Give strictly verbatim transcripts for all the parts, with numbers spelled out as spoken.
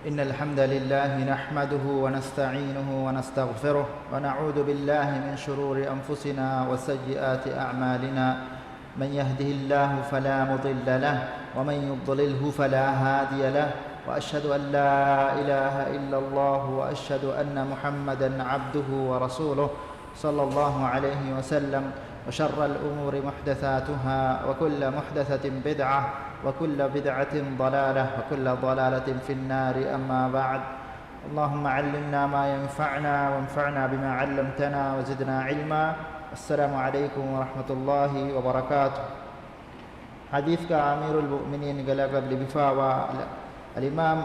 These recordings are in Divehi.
إن الحمد لله نحمده ونستعينه ونستغفره، ونعوذ بالله من شرور أنفسنا وسيئات أعمالنا. من يهده الله فلا مضل له، ومن يضلله فلا هادي له، وأشهد أن لا إله إلا الله، وأشهد أن محمدا عبده ورسوله، صلى الله عليه وسلم، وشر الأمور محدثاتها، وكل محدثة بدعة، وكل بدعة ضلالة، وكل ضلالة في النار، أما بعد. اللهم علمنا ما ينفعنا، وانفعنا بما علمتنا، وزدنا علما. السلام عليكم ورحمة الله وبركاته. ޙަދީޘްގެ އަމީރުލް މުއުމިނީންގެ ލަޤަބު ލިބިފާވާ އަލް-، އަލްއިމާމް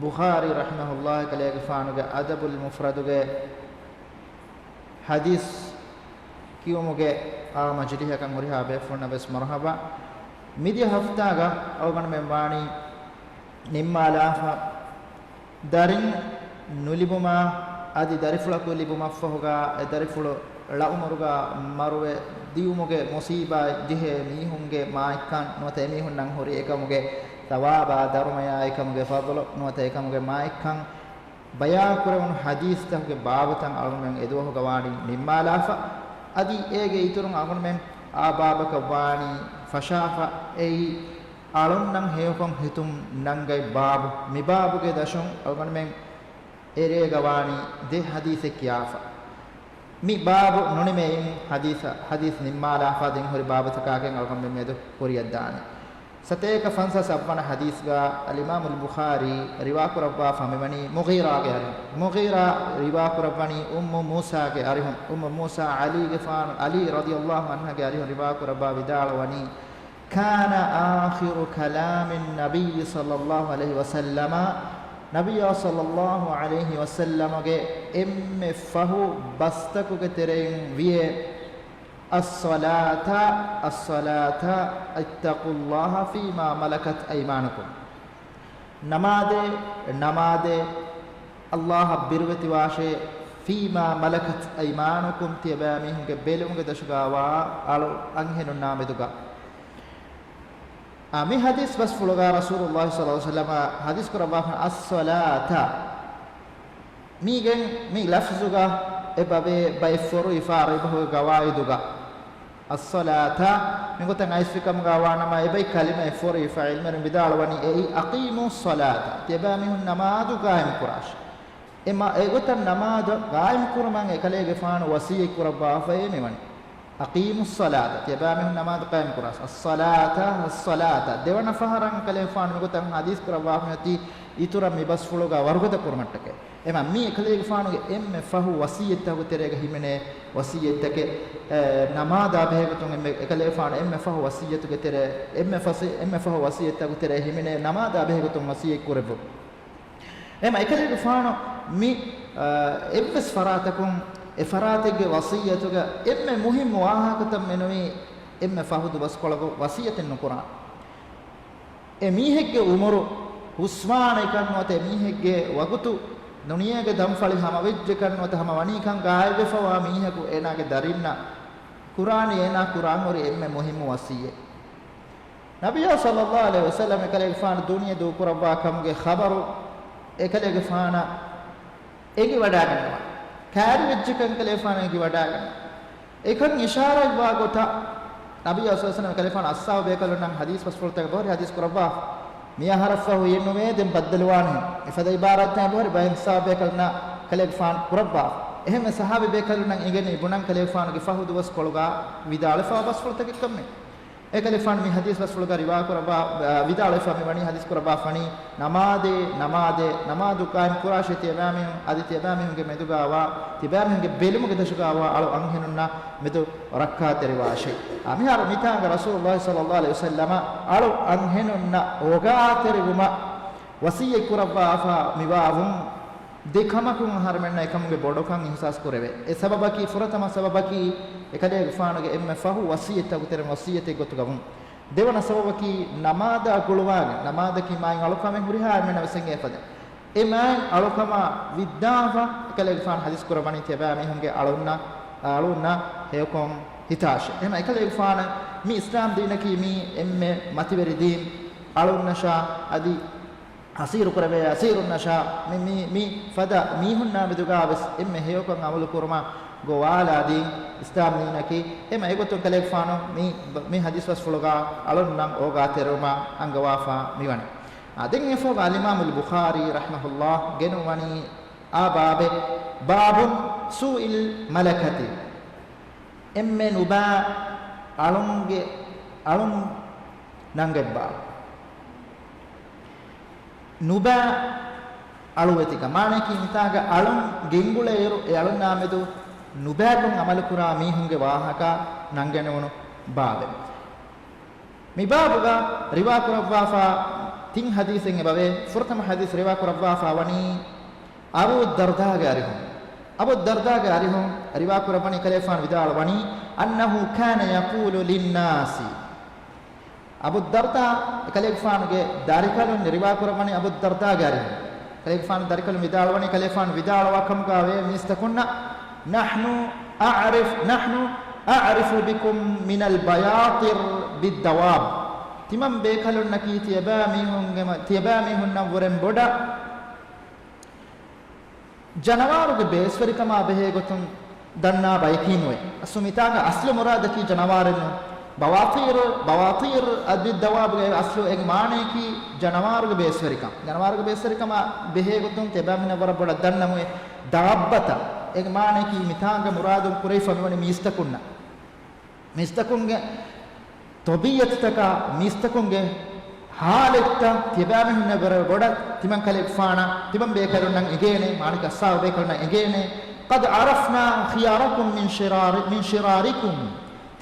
ބުޚާރީ ރަޙިމަހުﷲ ކަލޭގެފާނުގެ އަދަބުލް މުފްރަދުގެ ޙަދީޘް ކިޔުމުގެ އާ މަޖިލީހަކަށް ހުރިހާ ބޭފުޅުންނަށް ވެސް މަރުޙަބާ. މިދިޔަ ހަފްތާގަ އަޅުގަނޑުމެން ވާނީ ނިންމާލާފަ، ދަރިން ނުލިބުމާ އަދި ދަރިފުޅަކު ލިބުމަށްފަހުގަ އެ ދަރިފުޅު ޅައުމުރުގަ މަރުވެ ދިޔުމުގެ މުޞީބާތް ޖެހޭ މީހުންގެ މާތްކަން ނުވަތަ އެމީހުންނަށް ހުރި އެކަމުގެ ޘަވާބާ ދަރުމަޔާ އެކަމުގެ ފަޟުލު ނުވަތަ އެކަމުގެ މާތްކަން ބަޔާންކުރެވުނު ޙަދީޘްތަކުގެ ބާބުތައް އަޅުގަނޑުމެން އެދުވަހުގަ ވާނީ ނިންމާލާފަ. އަދި އޭގެ އިތުރުން އަޅުގަނޑުމެން އާ ބާބަކަށް ވާނީ ފަށާފަ. އެއީ އަޅުންނަށް ހެޔޮކޮށް ހިތުން ނަންގަތް ބާބު. މި ބާބުގެ ދަށުން އަޅުގަނޑުމެން އެރޭގަ ވާނީ ދެ ޙަދީޘެއް ކިޔާފަ. މި ބާބު ނުނިމެއިން ޙަދީޘަށް، ޙަދީޘް ނިންމާލާފަ ދެން ހުރި ބާބުތަކާގެން އަޅުގަނޑުމެން މެދު ކުރިއަށްދާނެ. ސަތޭކަ ފަންސާސް އަށްވަނަ ޙަދީޘްގަ އަލްއިމާމުލް ބުޚާރީ ރިވާކުރައްވާފަ މިވަނީ މުޣީރާގެ އަރިހުން. މުޣީރާ ރިވާކުރައްވަނީ އުއްމު މޫސާގެ އަރިހުން. އުއްމު މޫސާ ޢަލީގެފާނު، ޢަލީ ރަޟިޔަﷲ ޢަންހަގެ އަރިހުން ރިވާކުރައްވާ ވިދާޅުވަނީ، كان آخر كلام النبي صلى الله عليه وسلم، ނަބިއްޔާ ޞައްލައްލާހު ޢަލައިހި ވަސައްލަމަގެ އެންމެ ފަހު ބަސްތަކުގެ ތެރެއިން ވިޔޭ، الصلاة، الصلاة، اتقوا الله فيما ملكت أيمانكم. ނަމާދޭ، ނަމާދޭ، ﷲ އަށް ބިރުވެތިވާށޭ، فيما ملكت أيمانكم، ތިޔަބައިމީހުންގެ ބެލުމުގެ ދަށުގަވާ އަޅު އަންހެނުންނާ މެދުގަ. އާ، މި ޙަދީޘް ބަސްފުޅުގަ ރަސޫލުﷲ ޞައްލައްލާހު ޢަލައިހި ވަސައްލަމަ ޙަދީޘް ކުރައްވާފަ، الصلاة. މީގެން މި ލަފްޒުގަ އެބަވޭ ބައެއް ފޮރުވިފާ ޢަރަބި ބަހުގެ ގަވާއިދުގަ. الصلاة މިގޮތަށް އައިސްފިކަމުގަ ވާނަމަ، އެބައި ކަލިމައެއް ފޮރުވިފަ ޢިލްމުވެރިން ވިދާޅުވަނީ އެއީ، أقيموا الصلاة، ތިޔަބައިމީހުން ނަމާދު ގާއިމްކުރާށޭ. އެމަ-، އެގޮތަށް ނަމާދު ގާއިމްކުރުމަށް އެކަލޭގެފާނު ވަޞިއްޔަތް ކުރައްވާފައޭ މިވަނީ. أقيموا الصلاة، ތިޔަބައިމީހުން ނަމާދު ޤާއިމްކުރާށޭ. الصلاة، الصلاة. ދެވަނަ ފަހަރަށް ކަލޭފާނު މިގޮތަށް ޙަދީޘް ކުރައްވާފަ މިއޮތީ އިތުރަށް މި ބަސްފުޅުގަ ވަރުގަދަ ކުރުމަށްޓަކައި. އެމަ މީ އެކަލޭގެފާނުގެ އެންމެ ފަހު ވަޞިއްޔަތްތަކުގެ ތެރޭގަ ހިމެނޭ ވަޞިއްޔަތްތަކެއް، އެ، ނަމާދާ ބެހޭގޮތުން އެންމެ، އެކަލޭގެފާނު އެންމެ ފަހު ވަޞިއްޔަތުގެ ތެރޭ، އެންމެ ފަސި-، އެންމެ ފަހު ވަޞިއްޔަތްތަކުގެ ތެރޭ ހިމެނޭ ނަމާދާ ބެހޭގޮތުން ވަޞިއްޔަތް ކުރެއްވުން. އެމަ އެކަލޭގެފާނު މި، އަ، އެއްވެސް ފަރާތަކުން އެ ފަރާތެއްގެ ވަޞިއްޔަތުގަ އެންމެ މުހިއްމު ވާހަކަތައް މެނުވީ އެންމެ ފަހު ދުވަސްކޮޅަކު ވަޞިއްޔަތެއް ނުކުރާން. އެ މީހެއްގެ އުމުރު ހުސްވާނެކަން ނުވަތަ އެ މީހެއްގެ ވަގުތު ދުނިޔޭގެ ދަންފަޅި ހަމަވެއްޖެކަން ނުވަތަ ހަމަވަނީކަން ގާތްވެފަވާ މީހަކު އޭނާގެ ދަރިންނަށް ކުރާނީ އޭނާ ކުރާން ހުރި އެންމެ މުހިއްމު ވަޞިއްޔަތް. ނަބިއްޔާ ޞައްލައްލާހު ޢަލައިހި ވަސައްލަމް އެކަލޭގެފާނު ދުނިޔެ ދޫކުރައްވާ ކަމުގެ ޚަބަރު އެކަލޭގެފާނަށް އެނގިވަޑާގަންނަވާ. ކައިރިވެއްޖެކަން ކަލޭފާނަށް އެނގިވަޑާގަންނަވާ. އެކަން އިޝާރާތްވާ ގޮތަށް ނަބިއްޔާ ޞައްލައްލާހު ޢަލައިހި ވަސައްލަމް ކަލޭފާނު އަޞްޙާބު ބޭކަލުންނަށް ޙަދީޘް ބަސްފުޅުތަކަށް ބަހުރި ޙަދީޘް ކުރައްވާ. މިއަހަރަށްފަހު އެއްނުވޭ ދެން ބައްދަލުވާނެހެން. އެފަދަ ޢިބާރާތްތައް ބަހުރި ބައެއް ޞަޙާބީ ބޭކަލުންނަށް ކަލޭގެފާނު ކުރައްވާ. އެހެންވެ ޞަޙާބީ ބޭކަލުންނަށް އިނގެނީ ބުނަން ކަލޭގެފާނުގެ ފަހު ދުވަސްކޮޅުގަ ވިދާޅުވެފަ ބަސްފުޅުތަކެއް ކަމެއް. އެކަލޭގެފާނު މި ޙަދީޘް ބަސްފުޅުގަ ރިވާ ކުރައްވާ، އާ، ވިދާޅުވެފަ މިވަނީ ޙަދީޘް ކުރައްވާފަނީ، ނަމާދޭ، ނަމާދޭ، ނަމާދު ޤާއިމް ކުރާށޭ ތިޔަބައިމީހުން، އަދި ތިޔަބައިމީހުންގެ މެދުގަވާ، ތިޔަބައިމީހުންގެ ބެލުމުގެ ދަށުގަވާ އަޅު އަންހެނުންނާ މެދު ރައްކާތެރިވާށޭ. އާ، މިހާރު މިތާނގަ ރަސޫލުﷲ ޞައްލައްލާހު ޢަލައިހި ވަސައްލަމަ އަޅު އަންހެނުންނަށް އޯގާތެރިވުމަށް ވަޞިއްޔަތް ކުރައްވާފަ މިވާވުން، ދެ ކަމަކުން އަހަރުމެންނަށް އެކަމުގެ ބޮޑުކަން އިޙްސާސް ކުރެވޭ. އެ ސަބަބަކީ، ފުރަތަމަ ސަބަބަކީ، އެކަލޭގެފާނުގެ އެންމެ ފަހު ވަޞިއްޔަތްތަކުގެ ތެރެއިން ވަޞިއްޔަތެއް ގޮތުގަ ވުން. ދެވަނަ ސަބަބަކީ، ނަމާދާ ގުޅުވާގެން، ނަމާދަކީ މާތް އަޅުކަމެއް ހުރިހާ އެންމެނަށް ވެސް އެނގޭ ފަދަ. އެ މާތް އަޅުކަމާ ވިއްދާފަ، އެކަލޭގެފާނު ޙަދީޘް ކުރައްވަނީ ތިޔަބައިމީހުންގެ އަޅުންނަށް، އަޅުންނަށް ހެޔޮކޮށް ހިތާށޭ. އެހެން އެކަލޭގެފާނަށް މި އިސްލާމް ދީނަކީ މީ އެންމެ މަތިވެރި ދީން، އަޅުންނަށާ އަދި އަސީރު ކުރެވޭ، އަސީރުން ނަޝާ، މި، މި، މި ފަދަ މީހުންނާ މެދުގާ ވެސް އެންމެ ހެޔޮކަން އަމަލު ކުރުމަށް ގޮވާލާ ދީން އިސްލާމް ދީނަކީ. އެމަ އެގޮތުން ކަލޭގެފާނު މި، މި ޙަދީޘް ބަސްފުޅުގާ އަޅުންނަށް އޯގާތެރިވުމަށް އަންގަވާފާ މިވަނީ. އާ، ދެން އެފަހުގަ އަލްއިމާމުލް ބުޚާރީ ރަޙިމަހުﷲ ގެނުވަނީ އާ ބާބެއް، باب سوء الملكة، އެންމެ ނުބާ އަޅުންގެ، އަޅުން ނަންގަތްބާ. ނުބާ އަޅުވެތިކަން. މާނަޔަކީ މިތާގަ އަޅުން ގެންގުޅޭއިރު އެ އަޅުންނާމެދު ނުބާކޮށް އަމަލުކުރާ މީހުންގެ ވާހަކަ ނަންގަނެވުނު ބާބެއް. މި ބާބުގަ ރިވާކުރައްވާފާ ތިން ޙަދީޘެއް އެބަވޭ. ފުރަތަމަ ޙަދީޘް ރިވާކުރައްވާފާ ވަނީ އަބޫ ދަރްދާގެ އަރިހުން. އަބޫ ދަރްދާގެ އަރިހުން ރިވާކުރައްވަނީ ކަލޭގެފާނު ވިދާޅުވަނީ، أنه كان يقول للناس. އަބޫ ދަރްދާ އެކަލޭގެފާނުގެ ދަރިކަލުން ރިވާކުރައްވަނީ އަބޫ ދަރްދާގެ އަރިހުން. ކަލޭގެފާނު ދަރިކަލުން ވިދާޅުވަނީ، ކަލޭގެފާނު ވިދާޅުވާ ކަމުގާ ވޭ މީސްތަކުންނަށް، نحن أعرف، نحن أعرف بكم من البياطر بالدواب. ތިމަން ބޭކަލުންނަކީ ތިޔަބާ މީހުންގެ މަ-، ތިޔަބާ މީހުންނަށް ވުރެން ބޮޑަށް ޖަނަވާރުގެ ބޭސްވެރިކަމާ ބެހޭ ގޮތުން ދަންނާ ބަޔަކީމުވެ. އަސްލު މިތާގަ އަސްލު މުރާދަކީ ޖަނަވާރެއްނު. ބަވާތީރު، ބަވާތީރު އަދި ދަވާބުގެ އަސްލު އޭގެ މާނަޔަކީ ޖަނަވާރުގެ ބޭސްވެރިކަން. ޖަނަވާރުގެ ބޭސްވެރިކަމާ ބެހޭ ގޮތުން ތިޔަބާމީހުންނަށް ވަރަށް ބޮޑަށް ދަންނަމުވެ. ދާއްބަތައް އޭގެ މާނަޔަކީ މިތާގަ މުރާދުން ކުރެވިފަ މިވަނީ މީސްތަކުންނަށް. މީސްތަކުންގެ ޠަބީޢަތުތަކާ، މީސްތަކުންގެ ޙާލަތްތައް ތިޔަބާމީހުންނަށް ވަރަށް ބޮޑަށް ތިމަން ކަލޭގެފާނަށް، ތިމަން ބޭކަލުންނަށް އެނގޭނެ، މާނަޔަކީ އަޞްޙާބު ބޭކަލުންނަށް އެނގޭނެ. قد عرفنا خياركم من شرار، من شراركم.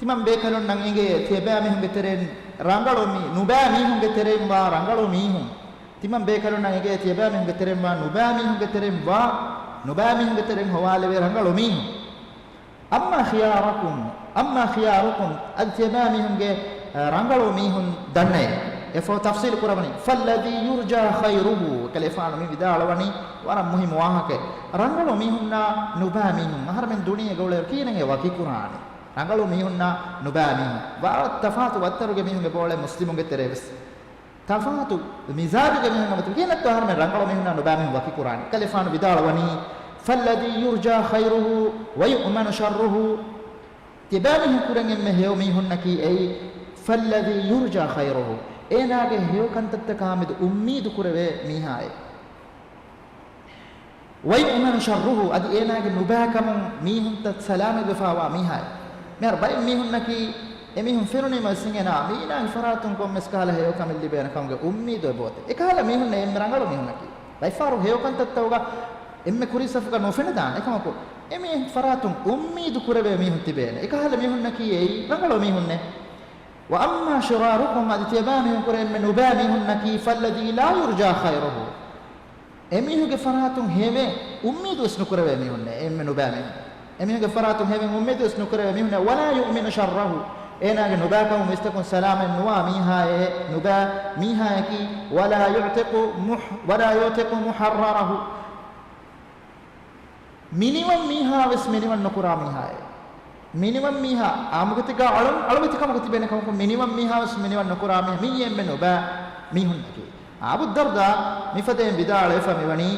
ތިމަން ބޭކަލުންނަށް އެނގޭ ތިޔަބާމީހުންގެ ތެރެއިން ރަނގަޅު މީ-، ނުބާމީހުންގެ ތެރެއިން ވާ ރަނގަޅު މީހުން. ތިމަން ބޭކަލުންނަށް އެނގޭ ތިޔަބާމީހުންގެ ތެރެއިން ވާ ނުބާމީހުންގެ ތެރެއިން ވާ، ނުބާމީހުންގެ ތެރެއިން ހޮވާލެވޭ ރަނގަޅު މީހުން. أما خياركم، أما خياركم، އަދި ތިޔަބާމީހުންގެ، އަ، ރަނގަޅު މީހުން ދަންނައޭ. އެފަހު ތަފްޞީލު ކުރައްވަނީ، فالذي يرجى خيره، ކަލޭގެފާނު މި ވިދާޅުވަނީ ވަރަށް މުހިއްމު ވާހަކައެއް. ރަނގަޅު މީހުންނާ ނުބާ މީހުން އަހަރެމެން ދުނިޔޭގަ އުޅޭ ކީއްވެގެން ވަކިކުރާނީ؟ ރަނގަޅު މީހުންނާ ނުބާ މީހުން. ވަރަށް ތަފާތު ވައްތަރުގެ މީހުންގެ ބޯޅަ މުސްލިމުންގެ ތެރޭ ވެސް. ތަފާތު މިޒާޖުގެ މީހުން އަމަތު ގިނައްތޯ އަހަރުމެން ރަނގަޅު މީހުންނާ ނުބާ މީހުން ވަކިކުރާނީ. ކަލޭގެފާނު ވިދާޅުވަނީ، فالذي يرجى خيره ويؤمن شره. ތިބާމީހުން ކުރެން އެންމެ ހެޔޮ މީހުންނަކީ އެއީ، فالذي يرجى خيره، އޭނާގެ ހެޔޮ ކަންތައްތަކާމެދު އުއްމީދު ކުރެވޭ މީހާއޭ. ويؤمن شره، އަދި އޭނާގެ ނުބާކަމުން މީހުންތައް ސަލާމަތްވެފާވާ މީހާއެއް. މިހާރު ބައެއް މީހުންނަކީ، އެމީހުން ފެނުނީމަ ސިނގެނާ، މީނާގެ ފަރާތުން ކޮންމެސް ކަހަލަ ހެޔޮކަމެއް ލިބޭނެ ކަމުގެ އުއްމީދު އެބައޮތޭ. އެކަހަލަ މީހުންނެއް އެންމެ ރަނގަޅު މީހުންނަކީ. ބައެއްފަހަރު ހެޔޮކަންތައްތަކުގަ އެންމެ ކުރީ ސަފުގަ ނުފެނިދާނެ. އެކަމަކު، އެމީހުން ފަރާތުން އުއްމީދު ކުރެވޭ މީހުން ތިބޭނެ. އެކަހަލަ މީހުންނަކީ އެއީ ރަނގަޅު މީހުންނޭ. وأما شراركم، އަދި ތިޔަބާމީހުން ކުރެ އެންމެ ނުބާ މީހުންނަކީ، فالذي لا يرجى خيره. އެމީހުންގެ ފަރާތުން ހެވޭ އުއްމީދުވެސް ނުކުރެވޭ މީހުންނޭ، އެންމެ ނުބާ މީހުން. އެމީހުންގެ ފަރާތުން ހެވެން އުއްމީދުވެސް ނުކުރެވޭ މީހުންނޭ. ولا يؤمن شره، އޭނާގެ ނުބާކަމުން މީސްތަކުން ސަލާމަތް ނުވާ މީހާއޭ، ނުބާ މީހާއަކީ، ولا يعتق مح-، ولا يعتق محرره. މިނިވަން މީހާވެސް މިނިވަން ނުކުރާ މީހާއޭ. މިނިވަން މީހާ އާއްމުގޮތެއްގަ އަޅު-، އަޅުމެތިކަމަކު ތިބޭނެ ކަމަކު، މިނިވަން މީހާވެސް މިނިވަން ނުކުރާ މީހާ، މިއީ އެންމެ ނުބާ މީހުންނަކީ. އަބޫ ދަރްދާ މިފަދައިން ވިދާޅުވެފަ މިވަނީ،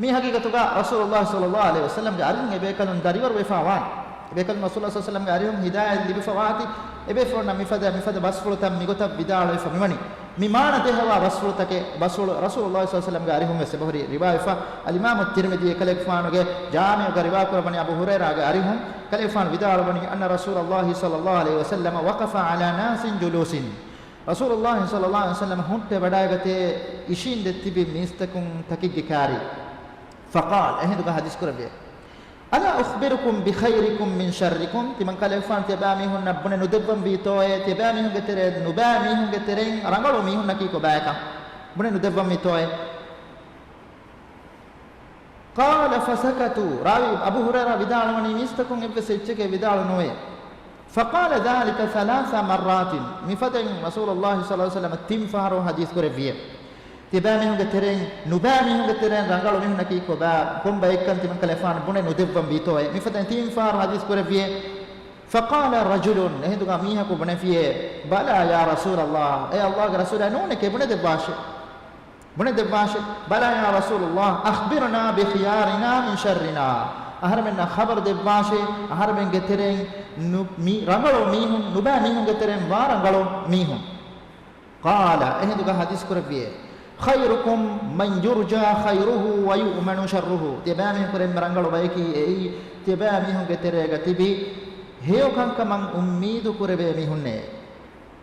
މީ ހަގީގަތުގަ ރަސޫލުﷲ ޞައްލަﷲ ޢަލައިހި ވަސައްލަމްގެ އަރިހުން އެބޭކަލުން ދަރިވަރުވެފަ ވާނެ. އެބޭކަލުން ރަސޫލުﷲ ޞައްލަﷲ ޢަލައިހި ވަސައްލަމްގެ އަރިހުން ހިދާޔަތް ލިބިފަ ވާތީ، އެބޭފުޅުންނަށް މިފަދަ، މިފަދަ ބަސްފުޅުތައް މިގޮތަށް ވިދާޅުވެފަ މިވަނީ. މި މާނަ ދޭހަވާ ބަސްފުޅުތަކެއް، ބަސްފުޅު ރަސޫލުﷲ ޞައްލަﷲ ޢަލައިހި ވަސައްލަމްގެ އަރިހުން ވެސް އެބަހުރި ރިވާޔަތްފަ. އަލްއިމާމު ތިރްމިޛީ އެކަލޭގެފާނުގެ ޖާމިޢުގަ ރިވާ ކުރައްވަނީ އަބޫ ހުރައިރާގެ އަރިހުން ކަލޭގެފާނު ވިދާޅުވަނީ، أن رسول الله صلى الله عليه وسلم وقف على ناس جلوس. ރަސޫލުﷲ ޞައްލަﷲ ޢަލައިހި ވަސައްލަމަ ހުއްޓެވަޑައިގަތޭ އިށީނދެ ތިބި މީސްތަކުން ތަކެއްގެ ކާރި. فقال، އެހިނދުގަ ޙަދީޘް ކުރެއްވިއޭ، ألا أخبركم بخيركم من شركم؟ ތިމަން ކަލޭގެފާނު ތިޔަބައިމީހުންނަށް ބުނެ ނުދެއްވަންވީތޯއޭ، ތިޔަބައިމީހުންގެ ތެރެއިން ނުބައިމީހުންގެ ތެރެއިން ރަނގަޅު މީހުންނަކީ ކޮބާކަން ބުނެ ނުދެއްވަންވީތޯއޭ؟ قال فسكتوا. ރާވީ އަބޫ ހުރައިރާ ވިދާޅުވަނީ މީސްތަކުން އެއްވެސް އެއްޗެކޭ ވިދާޅު ނުވޭ. فقال ذلك ثلاث مرات. މިފަދައިން ރަސޫލުﷲ ޞައްލަﷲ ޢަލައިހި ވަސައްލަމަ ތިން ފަހަރު ޙަދީޘް ކުރެއްވިއޭ. ތިބާމީހުންގެ ތެރެއިން، ނުބާމީހުންގެ ތެރެއިން ރަނގަޅު މީހުންނަކީ ކޮބާ، ކޮން ބައެއްކަން ތިމަން ކަލޭގެފާނު ބުނެ ނުދެއްވަންވީތޯއޭ؟ މިފަދައިން ތިން ފަހަރު ޙަދީޘް ކުރެއްވިއޭ. فقال رجل، އެހިނދުގަ މީހަކު ބުނެފިއޭ، بلى يا رسول الله، އޭ ﷲގެ ރަސޫލާ، ނޫނެކޭ، ބުނެދެއްވާށޭ. ބުނެދެއްވާށޭ، بلى يا رسول الله، أخبرنا بخيارنا من شرنا. އަހަރެމެންނަށް ޚަބަރު ދެއްވާށޭ، އަހަރެމެންގެ ތެރެއިން ނު-، މި ރަނގަޅު މީހުން، ނުބައި މީހުންގެ ތެރެއިން ވާ ރަނގަޅު މީހުން. قال، އެހިނދުގަ ޙަދީޘް ކުރެއްވިއޭ، خيركم من يرجى خيره ويؤمن شره. ތިޔަބައިމީހުންކުރެ އެންމެ ރަނގަޅު ބަޔަކީ އެއީ، ތިޔަބައިމީހުންގެ ތެރޭގަ ތިބި ހެޔޮކަންކަމަށް އުއްމީދު ކުރެވޭ މީހުންނޭ.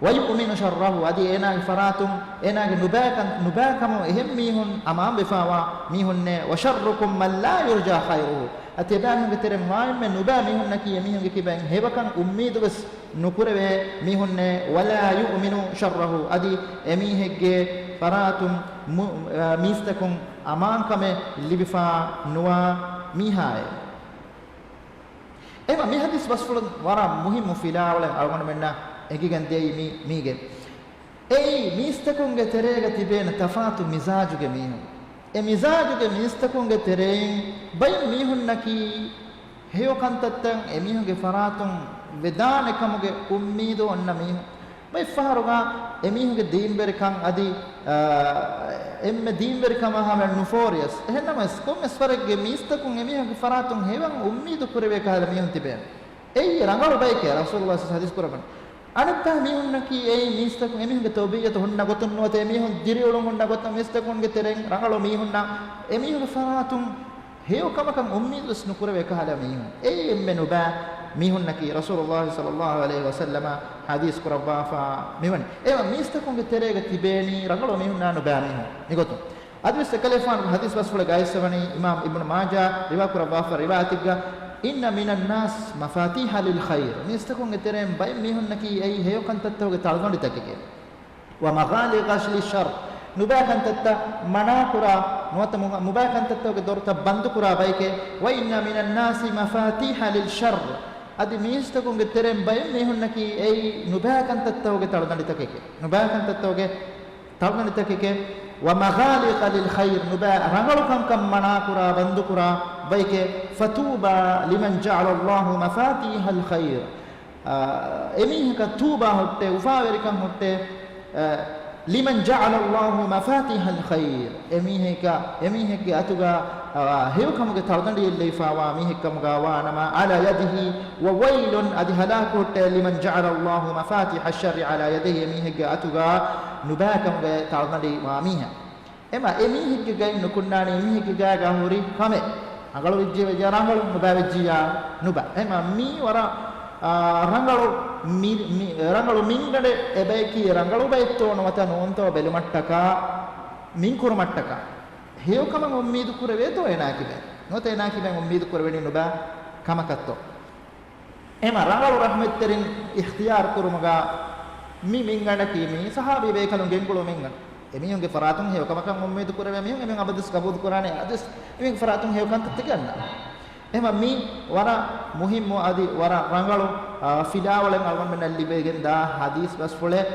ويؤمن شره، އަދި އޭނާގެ ފަރާތުން އޭނާގެ ނުބައިކަން، ނުބައިކަމުން އެހެން މީހުން އަމާންވެފާވާ މީހުންނޭ. وشركم من لا يرجى خيره، އަދި ތިޔަބައިމީހުންގެ ތެރެއިން ވާ އެންމެ ނުބައި މީހުންނަކީ އެމީހުންގެ ކިބައިން ހެޔޮކަން އުއްމީދުވެސް ނުކުރެވޭ މީހުންނޭ. ولا يؤمن شره، އަދި އެމީހެއްގެ ފަރާތުން މު-، އަ، މީސްތަކުން އަމާންކަމެއް ލިބިފާ ނުވާ މީހާއޭ. އެހެންވީމަ މި ޙަދީޘް ބަސްފުޅުން ވަރަށް މުހިއްމު ފިލާވަޅެއް އަޅުގަނޑުމެންނަށް އެނގިގެން ދިޔައީ މީ-، މީގެ. އެއީ މީސްތަކުންގެ ތެރޭގަ ތިބޭނެ ތަފާތު މިޒާޖުގެ މީހުން. އެ މިޒާޖުގެ މީސްތަކުންގެ ތެރެއިން ބައެއް މީހުންނަކީ ހެޔޮ ކަންތައްތައް އެމީހުންގެ ފަރާތުން ވެދާނެ ކަމުގެ އުއްމީދު އޮންނަ މީހުން. ބައެއް ފަހަރުގަ އެމީހުންގެ ދީންވެރިކަން އަދި، އާ، އެންމެ ދީންވެރިކަމާ ހަމަޔަށް ނުފޯރިޔަސް. އެހެންނަމަވެސް، ކޮންމެސް ވަރެއްގެ މީސްތަކުން އެމީހުންގެ ފަރާތުން ހެޔޮކަން އުއްމީދު ކުރެވޭ ކަހަލަ މީހުން ތިބޭނެ. އެއީ ރަނގަޅު ބަޔެކޭ، ރަސޫލުﷲ ޙަދީޘް ކުރައްވަނީ. އަނެއްބައި މީހުންނަކީ އެއީ މީސްތަކުން އެމީހުންގެ ތަބީޢަތު ހުންނަ ގޮތުން ނުވަތަ އެމީހުން ދިރިއުޅުން ހުންނަ ގޮތަށް މީސްތަކުންގެ ތެރެއިން ރަނގަޅު މީހުންނަށް އެމީހުންގެ ފަރާތުން ހެޔޮ ކަމަކަށް އުއްމީދުވެސް ނުކުރެވޭ ކަހަލަ މީހުން. އެއީ އެންމެ ނުބައި މީހުންނަކީ، ރަސޫލުﷲ ޞައްލަﷲ ޢަލައިހި ވަސައްލަމަ ޙަދީޘް ކުރައްވާފަ މިވަނީ. އެހެންވީމަ މީސްތަކުންގެ ތެރޭގަ ތިބޭނީ ރަނގަޅު މީހުންނާ ނުބައި މީހުން. މިގޮތުން އަދިވެސް އެކަލޭފާނުގެ ޙަދީޘް ބަސްފުޅެއް ގައިސްވަނީ އިމާމް އިބްނު މާޖާ ރިވާކުރައްވާފަ ރިވާޔަތެއްގަ، إن من الناس مفاتيح للخير، މީސްތަކުންގެ ތެރެއިން ބައެއް މީހުންނަކީ އެއީ ހެޔޮ ކަންތައްތަކުގެ ތަޅުގަނޑުތަކެކޭ. ومغاليق للشر، ނުބައި ކަންތައްތައް މަނާކުރާ، ނުވަތަ މު-، ނުބައި ކަންތައްތަކުގެ ދޮރުތައް ބަންދުކުރާ ބަޔެކޭ. وإن من الناس مفاتيح للشر، އަދި މީސްތަކުންގެ ތެރެއިން ބައެއް މީހުންނަކީ އެއީ ނުބައި ކަންތައްތަކުގެ ތަޅުގަނޑުތަކެކޭ. ނުބައި ކަންތައްތަކުގެ ތަޅުގަނޑުތަކެކޭ. ومغاليق للخير، ނުބައި ރަނގަޅު ކަންކަން މަނާކުރާ ބަންދުކުރާ ބަޔެކޭ. فطوبى لمن جعل الله مفاتيح الخير، އާ، އެމީހަކަށް ތޫބާ ހުއްޓޭ، އުފާވެރިކަން ހުއްޓޭ، އާ، لمن جعل الله مفاتيح الخير، އެމީހަކަށް، އެމީހެއްގެ އަތުގަ، އާ، ހެޔޮކަމުގެ ތަޅުގަނޑި އެއްލެވިފާވާ މީހެއްކަމުގަ ވާނަމަ، على يده، وويل، އަދި ހަލާކު ހުއްޓޭ، لمن جعل الله مفاتيح الشر على يده، އެމީހެއްގެ އަތުގަ ނުބައިކަމުގެ ތަޅުގަނޑި ވާ މީހާ. އެމަ އެމީހެއްގެ ގައިން ނުކުންނާނީ، އެމީހެއްގެ ގާގަ ހުރި ކަމެއް. ރަނގަޅު ވެއްޖެ ވެއްޖެ ރަނގަޅު، ނުބައި ވެއްޖިއްޔާ ނުބައި. އެމަ މީ ވަރަށް، އާ، ރަނގަޅު މި-، މި-، ރަނގަޅު މިންގަނޑެއް އެބަޔަކީ ރަނގަޅު ބައެއްތޯ ނުވަތަ ނޫންތޯ ބެލުމަށްޓަކާ، މިންކުރުމަށްޓަކާ. ހެޔޮކަމަށް އުއްމީދު ކުރެވޭތޯ އޭނާ ކިބައިން. ނުވަތަ އޭނާ ކިބައިން އުއްމީދު ކުރެވެނީ ނުބައި ކަމަކަށްތޯ. އެމަ ރަނގަޅު ރަޙްމަތްތެރިން އިޚްތިޔާރު ކުރުމުގަ މި މިންގަނޑަކީ މީ ޞަޙާބީ ބޭކަލުން ގެންގުޅު މިންގަނޑު. އެމީހުންގެ ފަރާތުން ހެޔޮ ކަމަކަށް އުއްމީދު ކުރެވޭ މީހުން އެމީހުން އަބަދުވެސް ގަބޫލު ކުރާނެ، އަދިވެސް އެމީހުންގެ ފަރާތުން ހެޔޮ ކަންތައްތަކެއް އަންނާނެ. އެމަ މީ ވަރަށް މުހިއްމު އަދި ވަރަށް ރަނގަޅު، އާ، ފިލާވަޅެއް އަޅުގަނޑުމެންނަށް ލިބިގެންދާ ޙަދީޘް ބަސްފުޅެއް،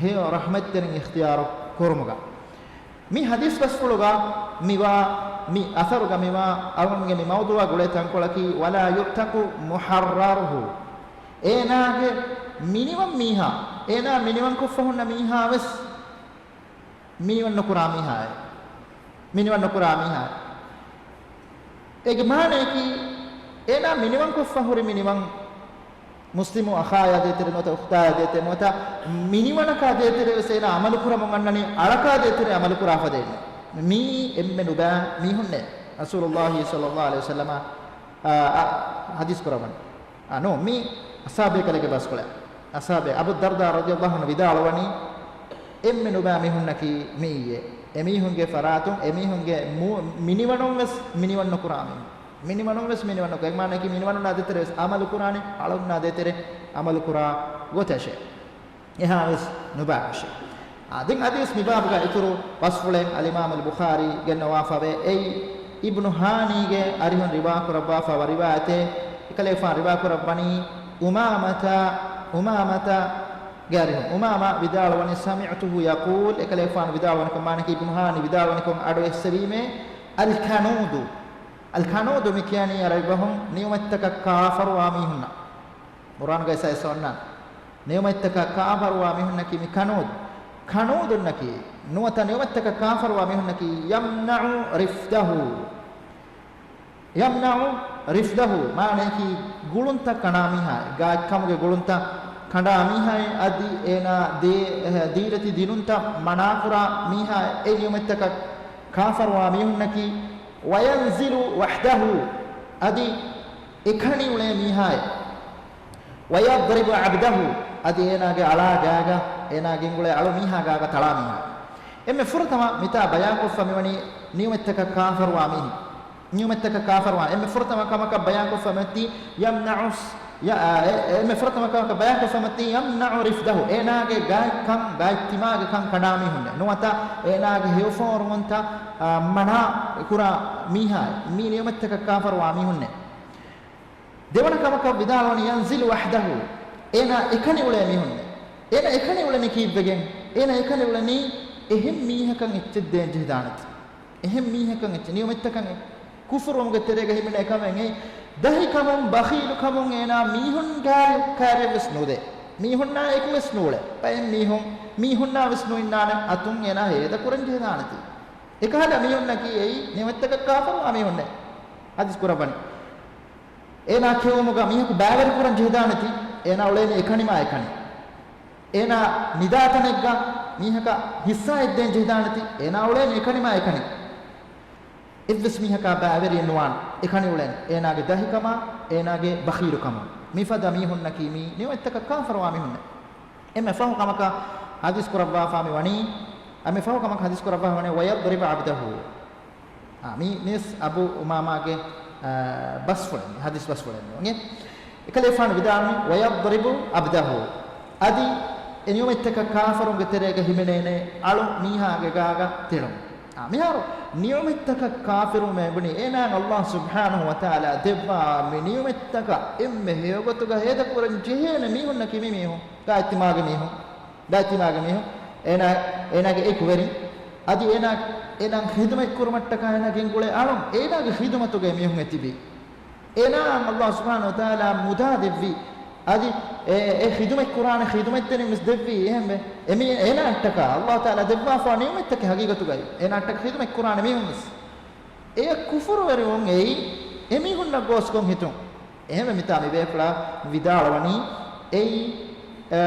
ހެޔޮ ރަޙްމަތްތެރިން އިޚްތިޔާރު ކުރުމުގަ. މި ޙަދީޘް ބަސްފުޅުގަ މިވާ، މި އަސަރުގަ މިވާ އަޅުގަނޑުގެ މި މައުޟޫޢާ ގުޅޭ ތަންކޮޅަކީ، ولا يعتق محرره، އޭނާގެ މިނިވަން މީހާ، އޭނާ މިނިވަންކޮށްފަ ހުންނަ މީހާ ވެސް މިނިވަން ނުކުރާ މީހާއެއް. މިނިވަން ނުކުރާ މީހާއެއް. އޭގެ މާނަޔަކީ، އޭނާ މިނިވަންކޮށްފަ ހުރި މިނިވަން މުސްލިމު އަޚާޔާ ދޭތެރޭ ނުވަތަ އުޚްތާޔާ ދޭތެރޭ ނުވަތަ މިނިވަނަކާ ދޭތެރޭ ވެސް އޭނާ އަމަލު ކުރަމުން އަންނަނީ އަޅަކާ ދޭތެރޭ އަމަލު ކުރާ ފަދައިން. މީ އެންމެ ނުބައި މީހުންނޭ. ރަސޫލުﷲ ޞައްލަﷲ ޢަލައިހި ވަސައްލަމަ، އާ، އާ، ޙަދީޘް ކުރައްވަނީ. އާ، ނޫން، މީ އަޞްޙާބޭކަލޭގެ ބަސްފުޅެއް. އަޞްޙާބޭ އަބޫ ދަރްދާ ރަޟިޔަﷲ ޢަންހު ވިދާޅުވަނީ، އެންމެ ނުބައި މީހުންނަކީ މިއީއޭ. އެމީހުންގެ ފަރާތުން، އެމީހުންގެ މު-، މިނިވަނުން ވެސް މިނިވަން ނުކުރާ މީހުން. މިނިވަނުން ވެސް މިނިވަން ނުކުރާ. އެ މާނައަކީ މިނިވަނުންނާ ދޭތެރޭ ވެސް އަމަލު ކުރާނެ، އަޅުންނާ ދޭތެރޭ އަމަލު ކުރާ ގޮތަށޭ. އެހާވެސް ނުބާވެށޭ. އާ، ދެން އަދިވެސް މިބާބުގަ އިތުރު ބަސްފުޅެއް އަލްއިމާމުލް ބުޚާރީ ގެންނަވާފަވޭ. އެއީ އިބްނު ހާނީގެ އަރިހުން ރިވާކުރައްވާފަވާ ރިވާޔަތެއް. އެކަލޭފާނު ރިވާކުރައްވަނީ އުމާމަތަ، އުމާމަތަ ގެ އަރިހުން. އުމާމާ ވިދާޅުވަނީ، سمعته يقول، އެކަލޭފާނު ވިދާޅުވަނިކޮށް، މާނައަކީ އިބްނު ހާނީ ވިދާޅުވަނިކޮށް އަޑު އެއްސެވީމޭ، الكنود. الكنود މި ކިޔަނީ ޢަރަބި ބަހުން ނިޢުމަތްތަކަށް ކާފަރުވާ މީހުންނަށް. ޤުރްއާނުގައި އައިސްފަ އޮންނާނެ. ނިޢުމަތްތަކަށް ކާފަރުވާ މީހުންނަކީ މި ކަނޫދު. ކަނޫދުންނަކީ، ނުވަތަ ނިޢުމަތްތަކަށް ކާފަރުވާ މީހުންނަކީ، يمنع رفده. يمنع رفده، މާނަޔަކީ ގުޅުންތައް ކަނޑާ މީހާއެއް، ގާތްކަމުގެ ގުޅުންތައް ކަނޑާ މީހާއެއް، އަދި އޭނާ ދޭ-، ދީރެތި ދިނުންތައް މަނާކުރާ މީހާއެއް، އެ ނިޢުމަތްތަކަށް ކާފަރުވާ މީހުންނަކީ، وينزل وحده، އަދި އެކަނި އުޅޭ މީހާއެއް، ويضرب عبده، އަދި އޭނާގެ އަޅާ ގާގަ، އޭނާ ގެންގުޅޭ އަޅު މީހާ ގާގަ ތަޅާ މީހާ. އެންމެ ފުރަތަމަ މިތާ ބަޔާންކޮށްފަ މިވަނީ ނިޢުމަތްތަކަށް ކާފަރުވާ މީހެއް. ނިޢުމަތްތަކަށް ކާފަރުވާ އެންމެ ފުރަތަމަ ކަމަކަށް ބަޔާންކޮށްފަ މިއޮތީ يمنع، ޔަ-، އާ، އެ-، އެންމެ ފުރަތަމަ ކަމަކަށް ބަޔާންކޮށްފަ މިއޮތީ يمنع رفده، އޭނާގެ ގާތްކަން، ގާތްތިމާގެ ކަން ކަނޑާ މީހުންނެއް. ނުވަތަ އޭނާގެ ހެޔޮފޯރުވުންތައް، އާ، މަނާ ކުރާ މީހާ، މި ނިޢުމަތްތަކަށް ކާފަރުވާ މީހުންނެއް. ދެވަނަ ކަމަކަށް ވިދާޅުވަނީ ينزل وحده، އޭނާ އެކަނި އުޅޭ މީހުންނެއް. އޭނާ އެކަނި އުޅެނީ ކީއްވެގެން؟ އޭނާ އެކަނި އުޅެނީ އެހެން މީހަކަށް އެއްޗެއް ދޭން ޖެހިދާނެތީ. އެހެން މީހަކަށް އެއްޗެއް، ނިޢުމަތްތަކަށް އެ ކުފުރުވުމުގެ ތެރޭގަ ހިމެނޭ ކަމެއް އެއީ. ދަހިކަމުން، ބަޚީލުކަމުން އޭނާ މީހުން ގާތް ކާރިއަށް ވެސް ނުދޭ. މީހުންނާ އެކު ވެސް ނޫޅޭ. ބައެއް މީހުން، މީހުންނާ ވެސް ނުއިންނާނެ އަތުން އޭނާ ހޭދަ ކުރަން ޖެހިދާނެތީ. އެކަހަލަ މީހުންނަކީ އެއީ ނިޢުމަތްތަކަށް ކާފަރުވާ މީހުންނެއް. ޙަދީޘް ކުރައްވަނީ. އޭނާ ކެއުމުގަ މީހަކު ބައިވެރި ކުރަން ޖެހިދާނެތީ، އޭނާ އުޅޭނީ އެކަނިމާ އެކަނި. އޭނާ ނިދާތަނެއްގަ މީހަކަށް ހިއްސާއެއް ދޭން ޖެހިދާނެތީ، އޭނާ އުޅޭނީ އެކަނިމާ އެކަނި. އެއްވެސް މީހަކާ ބައިވެރިއެއް ނުވާނެ އެކަނި އުޅޭނީ. އޭނާގެ ދަހިކަމާ، އޭނާގެ ބަޚީލުކަމާ. މިފަދަ މީހުންނަކީ މީ ނިޢުމަތްތަކަށް ކާފަރުވާ މީހުންނެއް. އެންމެ ފަހު ކަމަކަށް ޙަދީޘް ކުރައްވާފާ މި ވަނީ، އެންމެ ފަހު ކަމަކަށް ޙަދީޘް ކުރައްވާފާ ވަނީ، ويضرب عبده. އާ، މީ، މީސް އަބޫ އުމާމާގެ، އާ، ބަސްފުޅެއް، ޙަދީޘް ބަސްފުޅެއް ނޫން. އެކަލޭފާނު ވިދާޅުވި، ويضرب عبده. އަދި އެ ނިޢުމަތްތަކަށް ކާފަރުންގެ ތެރޭގަ ހިމެނޭނެ އަޅު މީހާގެ ގާގަ ތެޅުން. އާ، މިހާރު ނިޢުމަތްތަކަށް ކާފަރުވުމޭ ބުނި، އޭނާ އަﷲ ސުބްޙާނަހު ވަތަޢާލާ ދެއްވާ މި ނިޢުމަތްތަކަށް އެންމެ ހެޔޮގޮތުގަ ހޭދަކުރަން ޖެހޭނެ މީހުންނަކީ މި މީހުން. ގާތްތިމާގެ މީހުން، ގާތްތިމާގެ މީހުން، އޭނާ، އޭނާގެ އެކުވެރިން، އަދި އޭނާ، އޭނާ ޚިދުމަތް ކުރުމަށްޓަކާ އޭނާ ގެންގުޅޭ އަޅުން، އޭނާގެ ޚިދުމަތުގައި މީހުން އެތިބީ. އޭނާއަށް އަﷲ ސުބްޙާނަހު ވަތަޢާލާ މުދާ ދެއްވި، އަދި އެ، އެ ޚިދުމަތް ކުރާނެ ޚިދުމަތްތެރިން ވެސް ދެއްވީ. އެހެންވެ، އެމީ، އޭނާއަށްޓަކާ އަﷲ ތަޢާލާ ދެއްވާފާ ނިޢުމަތްތަކެއް ހަގީގަތުގައި، އޭނާއަށްޓަކާ ޚިދުމަތް ކުރާނެ މީހުން ވެސް. އެޔަށް ކުފުރުވެރިވުން އެއީ، އެމީހުންނަށް ގޯސްކޮށް ހިތުން. އެހެންވެ، މިތާ މި ބޭފުޅާ ވިދާޅުވަނީ، އެއީ، އެ،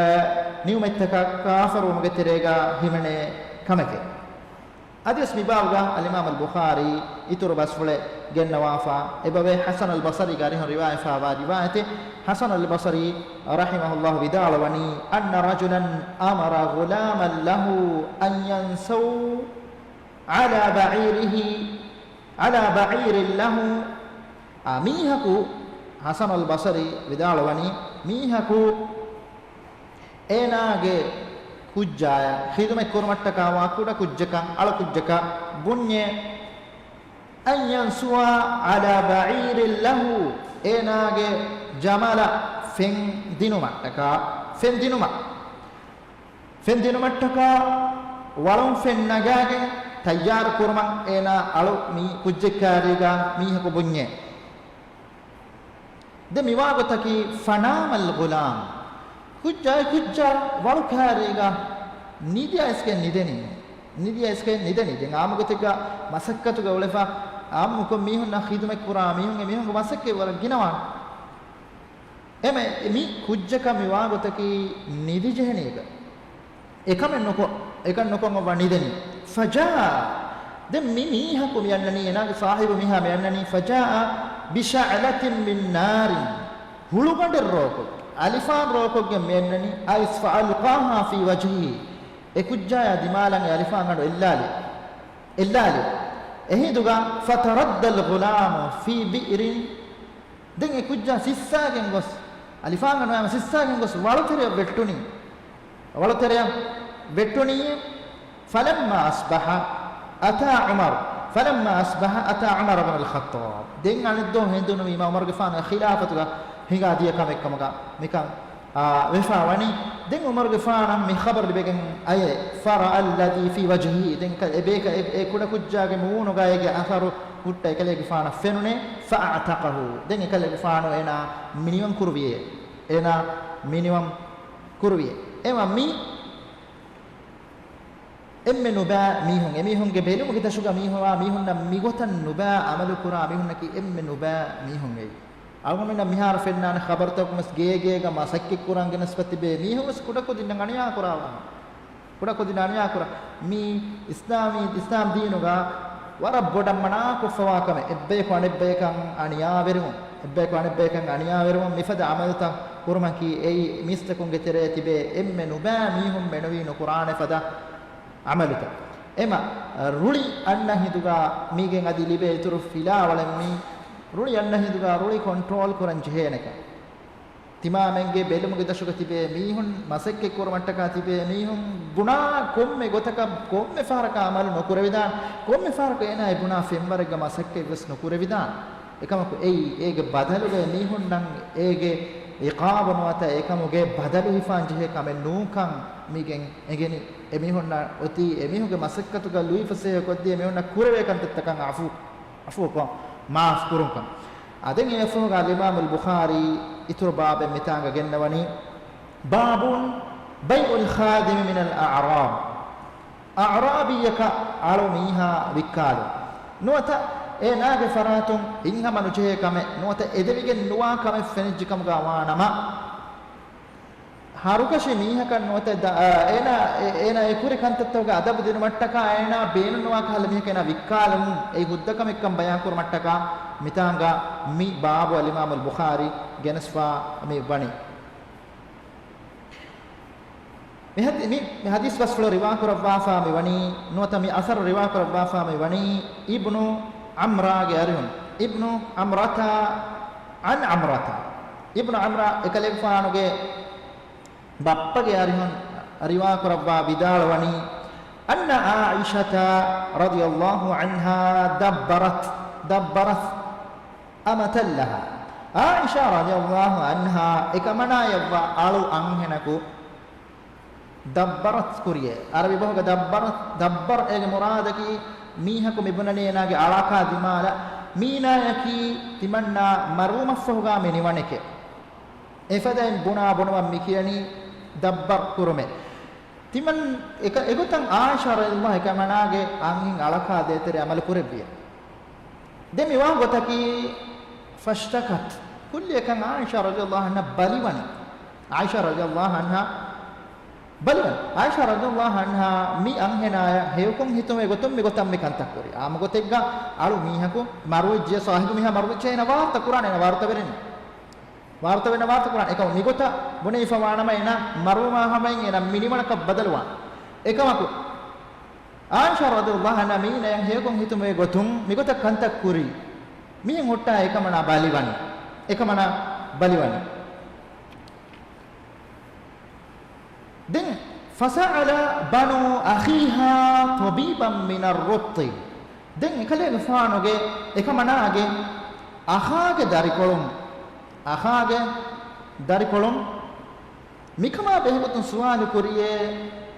ނިޢުމަތްތަކަށް ކާފަރުވުމުގެ ތެރޭގަ ހިމެނޭ ކަމެކޭ. އަދިވެސް މި ބާބުގަ އަލްއިމާމު އަލްބުޚާރީ އިތުރު ބަސްފުޅެއް ގެންނަވާފާ، އެބަވޭ ޙަސަން އަލްބަޞަރީގެ އަރިހުން ރިވާޔަތްވާ ރިވާޔަތެއް. ޙަސަން އަލްބަޞަރީ ރަޙިމަހުﷲ ވިދާޅުވަނީ، أن رجلا أمر غلاما له أن ينسوا على بعيره، على بعير له. އާ، މީހަކު، ޙަސަން އަލްބަޞަރީ ވިދާޅުވަނީ، މީހަކު އޭނާގެ ކުއްޖާއަށް ޚިދުމަތް ކުރުމަށްޓަކާ ވާ ކުޑަ ކުއްޖަކަށް، އަޅު ކުއްޖަކަށް ބުންޏޭ، أن ينسوا على بعير له، އޭނާގެ ޖަމަލަށް ފެން ދިނުމަށްޓަކާ، ފެން ދިނުމަށް، ފެން ދިނުމަށްޓަކާ ވަޅުން ފެން ނަގާގެން ތައްޔާރު ކުރުމަށް އޭނާ އަޅު މީ ކުއްޖެއް ކާރީގަ މީހަކު ބުންޏޭ. ދެން މިވާގޮތަކީ، فنام الغلام، ކުއްޖާ، ކުއްޖާ ވަޅު ކާރީގަ ނިދި އައިސްގެން ނިދެނީ. ނިދި އައިސްގެން ނިދެނީ. ދެން އާއްމުގޮތެއްގަ މަސައްކަތުގަ އުޅެފަ، އާއްމުކޮށް މީހުންނަށް ޚިދުމަތް ކުރާ މީހުން، އެ މީހުންގެ މަސައްކަތް ވަރަށް ގިނަވާނެ. އެމެ މި ކުއްޖަކަށް މި ވާގޮތަކީ ނިދި ޖެހެނީގަ. އެކަމެއް ނުކޮށް، އެކަން ނުކޮށް އޮއްވާ ނިދެނީ. فجاء، ދެން މި މީހަކު މި އަންނަނީ، އޭނާގެ ސާހިބު މީހާ މި އަންނަނީ، فجاء بشعلة من نار، ހުޅުގަނޑެއް ރޯކޮށް، އަލިފާން ރޯކޮށްގެން މި އަންނަނީ، އައިސް، فألقاها في وجهه، އެ ކުއްޖާޔާ ދިމާލަށް އެ އަލިފާންގަނޑު އެއްލާލި، އެއްލާލި. އެހިނދުގަ فتردى الغلام في بئر، ދެން އެ ކުއްޖާ ސިއްސާގެން ގޮސް، އަލިފާންގަނޑު ހަމަ ސިއްސާގެން ގޮސް ވަޅުތެރެއަށް ވެއްޓުނީ. ވަޅުތެރެއަށް ވެއްޓުނީ. فلما أصبح أتى عمر، فلما أصبح أتى عمر بن الخطاب. ދެން އަނެއްދުވަހު ހެނދުނުވީމަ ޢުމަރުގެފާނުގެ ޚިލާފަތުގަ ހިނގާ ދިޔަ ކަމެއްކަމުގަ މިކަން އާ، ވެފާ ވަނީ. ދެން ޢުމަރުގެފާނަށް މި ޚަބަރު ލިބިގެން އައޭ، فرأى الذي في وجهه، ދެން އެ ބޭކަ، އެ، އެ ކުޑަ ކުއްޖާގެ މޫނުގައިގެ އަސަރު ހުއްޓަ އެކަލޭގެފާނަށް ފެނުނޭ، فأعتقه، ދެން އެކަލޭގެފާނު އޭނާ މިނިވަން ކުރުވިއޭ، އޭނާ މިނިވަން ކުރުވިއޭ. އެމަ މި އެންމެ ނުބައި މީހުން، އެމީހުންގެ ބެލުމުގެ ދަށުގަ މީހުން، މީހުންނަށް މިގޮތަށް ނުބައި އަމަލު ކުރާ މީހުންނަކީ އެންމެ ނުބައި މީހުން އެއީ. އަޅުގަނޑުމެންނަށް މިހާރު ފެންނާނެ ޚަބަރުތަކުން ވެސް ގޭ ގޭގަ މަސައްކަތް ކުރަން ގެނެސްފަ ތިބޭ މީހުން ވެސް ކުޑަކުދިންނަށް އަނިޔާ ކުރާ ކުޑަކުދިން އަނިޔާކުރާ. މީ އިސްލާމީ، އިސްލާމް ދީނުގަ ވަރަށް ބޮޑަށް މަނާކޮށްފަވާ ކަމެއް. އެއްބަޔަކު އަނެއްބަޔަކަށް އަނިޔާވެރިވުން، އެއްބަޔަކު އަނެއްބަޔަކަށް އަނިޔާވެރިވުން، މިފަދަ އަމަލުތައް ކުރުމަކީ އެއީ މީސްތަކުންގެ ތެރޭ ތިބޭ އެންމެ ނުބައި މީހުން މެނުވީ ނުކުރާނެ ފަދަ އަމަލުތައް. އެމަ، ރުޅި އަންނަ ހިނދުގަ މީގެން އަދި ލިބޭ އިތުރު ފިލާވަޅެއް މީ، ރުޅި އަންނަ ހިނދުގަ ރުޅި ކޮންޓްރޯލް ކުރަން ޖެހޭނެކަން. ތިމާމެންގެ ބެލުމުގެ ދަށުގަ ތިބޭ މީހުން، މަސައްކަތް ކުރުމަށްޓަކާ ތިބޭ މީހުން ބުނާ ކޮންމެ ގޮތަކަށް، ކޮންމެ ފަހަރަކަށް އަމަލު ނުކުރެވިދާނެ، ކޮންމެ ފަހަރަކު އޭނާ އެ ބުނާ ފެންވަރެއްގަ މަސައްކަތް ވެސް ނުކުރެވިދާނެ. އެކަމަކު އެއީ، އޭގެ ބަދަލުގަ އެ މީހުންނަށް އޭގެ އިޤާބު ނުވަތަ އެކަމުގެ ބަދަލު ހިފާން ޖެހޭ ކަމެއް ނޫންކަން މީގެން އެނގެނީ. އެ މީހުންނަށް އޮތީ އެ މީހުންގެ މަސައްކަތުގަ ލުއިފަސޭހަ ކޮށްދިޔަ މީހުންނަށް ކުރެވޭ ކަންތައްތަކަށް އަފޫ، އަފޫކޮށް، މާފް ކުރުންކަން. އާ، ދެން އެއަށްފަހުގަ އަލްއިމާމުލް ބުޚާރީ އިތުރު ބާބެއް މިތާނގަ ގެންނަވަނީ، باب بيع الخادم من الأعراب. އަޢްރާބީއަކަށް އަޅު މީހާ ވިއްކާލުން. ނުވަތަ އޭނާގެ ފަރާތުން ހިތްހަމަ ނުޖެހޭ ކަމެއް، ނުވަތަ އެދެވިގެން ނުވާ ކަމެއް ފެނިއްޖެ ކަމުގަ ވާނަމަ، ހަރުކަށި މީހަކަށް ނުވަތަ ދަ-، އާ، އޭނާ، އޭ-، އޭނާ އެ ކުރި ކަންތައްތަކުގެ އަދަބު ދިނުމަށްޓަކާ އޭނާ ބޭނުންނުވާ ކަހަލަ މީހަކަށް އޭނާ ވިއްކާލުން އެއީ ހުއްދަ ކަމެއްކަން ބަޔާންކުރުމަށްޓަކާ މިތާނގަ މި ބާބު އަލްއިމާމުލް ބުޚާރީ ގެނެސްފާ މި ވަނީ. މި ހަދީ-، މި، މި ހަދީސް ބަސްފުޅު ރިވާކުރައްވާފާ މި ވަނީ، ނުވަތަ މި އަސަރު ރިވާކުރައްވާފާ މި ވަނީ އިބްނު ޢަމްރާގެ އަރިހުން، އިބްނު ޢަމްރަތާ، ޢަން ޢަމްރަތާ، އިބްނު ޢަމްރާ އެކަލޭގެފާނުގެ ބައްޕަގެ އަރިހުން ރިވާކުރައްވާ ވިދާޅުވަނީ، أن عائشة رضي الله عنها دبرت، دبرت أمة لها. ޢާއިޝާ ރަޟިޔަﷲ ޢަންހާ އެކަމަނާޔަށްވާ އަޅު އަންހެނަކު ދައްބަރަތް ކުރިޔޭ. ޢަރަބި ބަހުގަ ދައްބަރަ، ދައްބަރ އޭގެ މުރާދަކީ މީހަކު މިބުނަނީ އޭނާގެ އަޅާކާ ދިމާލަށް މީނާޔަކީ ތިމަންނާ މަރުވުމަށްފަހުގާ މި ނިވަނެކޭ. އެފަދައިން ބުނާ ބުނުމަށް މިކިޔަނީ ދައްބަރް ކުރުމޭ. ތިމަން އެކަ-، އެގޮތަށް ޢާއިޝާ ރަޟިޔަﷲ އެކަމަނާގެ އަންހެން އަޅަކާ ދޭތެރޭ އަމަލު ކުރެއްވިޔޭ. ދެން މިވާ ގޮތަކީ، ފަޝްތަކަތް، ކުއްލިއަކަށް ޢާއިޝާ ރަޟިޔަﷲ ޢަންހާ ބަލިވަނީ. ޢާއިޝާ ރަޟިޔަﷲ ޢަންހާ ބަލިވަނީ. ޢާއިޝާ ރަޟިޔަﷲ ޢަންހާ މި އަންހެނާޔަށް ހެޔޮކޮށް ހިތުންވޭ ގޮތުން މިގޮތަށް މި ކަންތައް ކުރީ. އާއްމު ގޮތެއްގަ އަޅު މީހަކު މަރުވެއްޖެޔާ ސާހިބު މީހާ މަރުވެއްޖެޔާ އޭނާ ވާރުތަ ކުރާނެ، އޭނާ ވާރުތަވެރިން. ވާރުތަވެން ވާރުތަ ކުރާނެ. އެކަމަކު މިގޮތަށް ބުނެފަ ވާނަމަ އޭނާ މަރުވުމާ ހަމައިން އޭނާ މިނިވަނަކަށް ބަދަލުވާނެ. އެކަމަކު ޢާއިޝާ ރަޟިޔަﷲ ޢަންހާ މީނަޔަށް ހެޔޮކޮށް ހިތުންވޭ ގޮތުން މިގޮތަށް ކަންތައް ކުރީ. މިހެން ހުއްޓާ އެކަމަނާ ބަލިވަނީ. އެކަމަނާ ބަލިވަނީ. ދެން، فسأل بنو أخيها طبيبا من الربط. ދެން އެކަލޭގެފާނުގެ އެކަމަނާގެ އަޚާގެ ދަރިކޮޅުން، އަޚާގެ ދަރިކޮޅުން މިކަމާ ބެހޭގޮތުން ސުވާލު ކުރިޔޭ،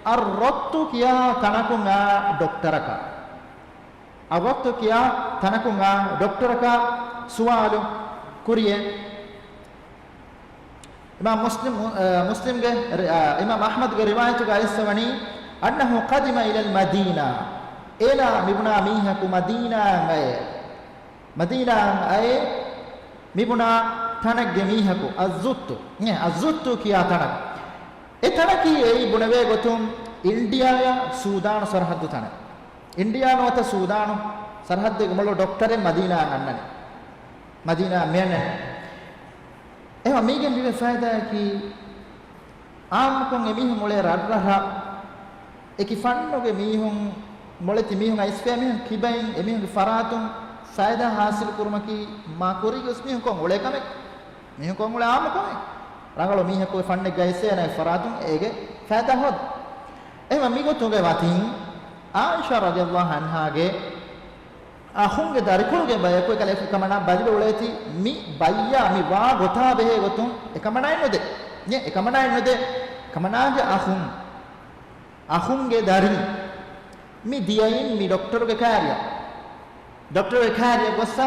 އައްރަބްޠު ކިޔާ ތަނަކުން އާ ޑޮކްޓަރަކަށް. އައްރަބްޠު ކިޔާ ތަނަކުން އާ ޑޮކްޓަރަކަށް ސުވާލު ކުރިޔޭ. އިމާމް މުސްލިމް، އަ، މުސްލިމްގެ ރި-، އަ، އިމާމް އަޙްމަދުގެ ރިވާޔަތުގަ އައިސްފަވަނީ، أنه قدم إلى المدينة. އޭނާ މިބުނާ މީހަކު މަދީނާއަށް އައޭ. މަދީނާއަށް އައޭ މިބުނާ ތަނެއްގެ މީހަކު، އައްޒުއްތު، އެ، އައްޒުއްތު ކިޔާ ތަނަކު. އެ ތަނަކީ އެއީ ބުނެވޭ ގޮތުން އިންޑިއާއާ ސޫދާނު ސަރަހައްދު ތަނެއް. އިންޑިއާ ނުވަތަ ސޫދާނު ސަރަހައްދެއްގެ މޮޅު ޑޮކްޓަރެއް މަދީނާއަށް އަންނަނީ. މަދީނާއަށް މިއަންނަނީ. އެހެން މީގެން ލިބޭ ފައިދާއަކީ، އާއްމުކޮށް އެމީހުން އުޅޭ ރަށްރަށަށް އެކި ފަންނުގެ މީހުން، މޮޅެތި މީހުން އައިސްފައި މީހުން ކިބައިން އެމީހުންގެ ފަރާތުން ފައިދާ ހާސިލު ކުރުމަކީ މާ ކުރީގެ ވެސް މީހުން ކޮށް އުޅޭ ކަމެއް. މީހުން ކޮށް އުޅޭ އާއްމުކޮށް ރަނގަޅު މީހަކު އެ ފަންނެއްގަ އައިސްފައި އޭނާގެ ފަރާތުން އޭގެ ފައިދާ ހޯދުން. އެހެން މިގޮތުގެ ވަތިން ޢާއިޝާ ރަޟިޔަﷲ ޢަންހާގެ އަޚުންގެ ދަރިކޮޅުގެ ބަޔަކު އެކަލޭ އެކަމަނާ ބަލިވެ އުޅޭތީ މި ބައްޔާ މި ވާ ގޮތާ ބެހޭ ގޮތުން އެކަމަނާއެއް ނުދޭ. އެ އެކަމަނާއެއް ނުދޭ. އެކަމަނާގެ އަޚުން، އަޚުންގެ ދަރިން މި ދިޔައިން މި ޑޮކްޓަރުގެ ކާރިއަށް. ޑޮކްޓަރުގެ ކާރިއަށް ގޮއްސަ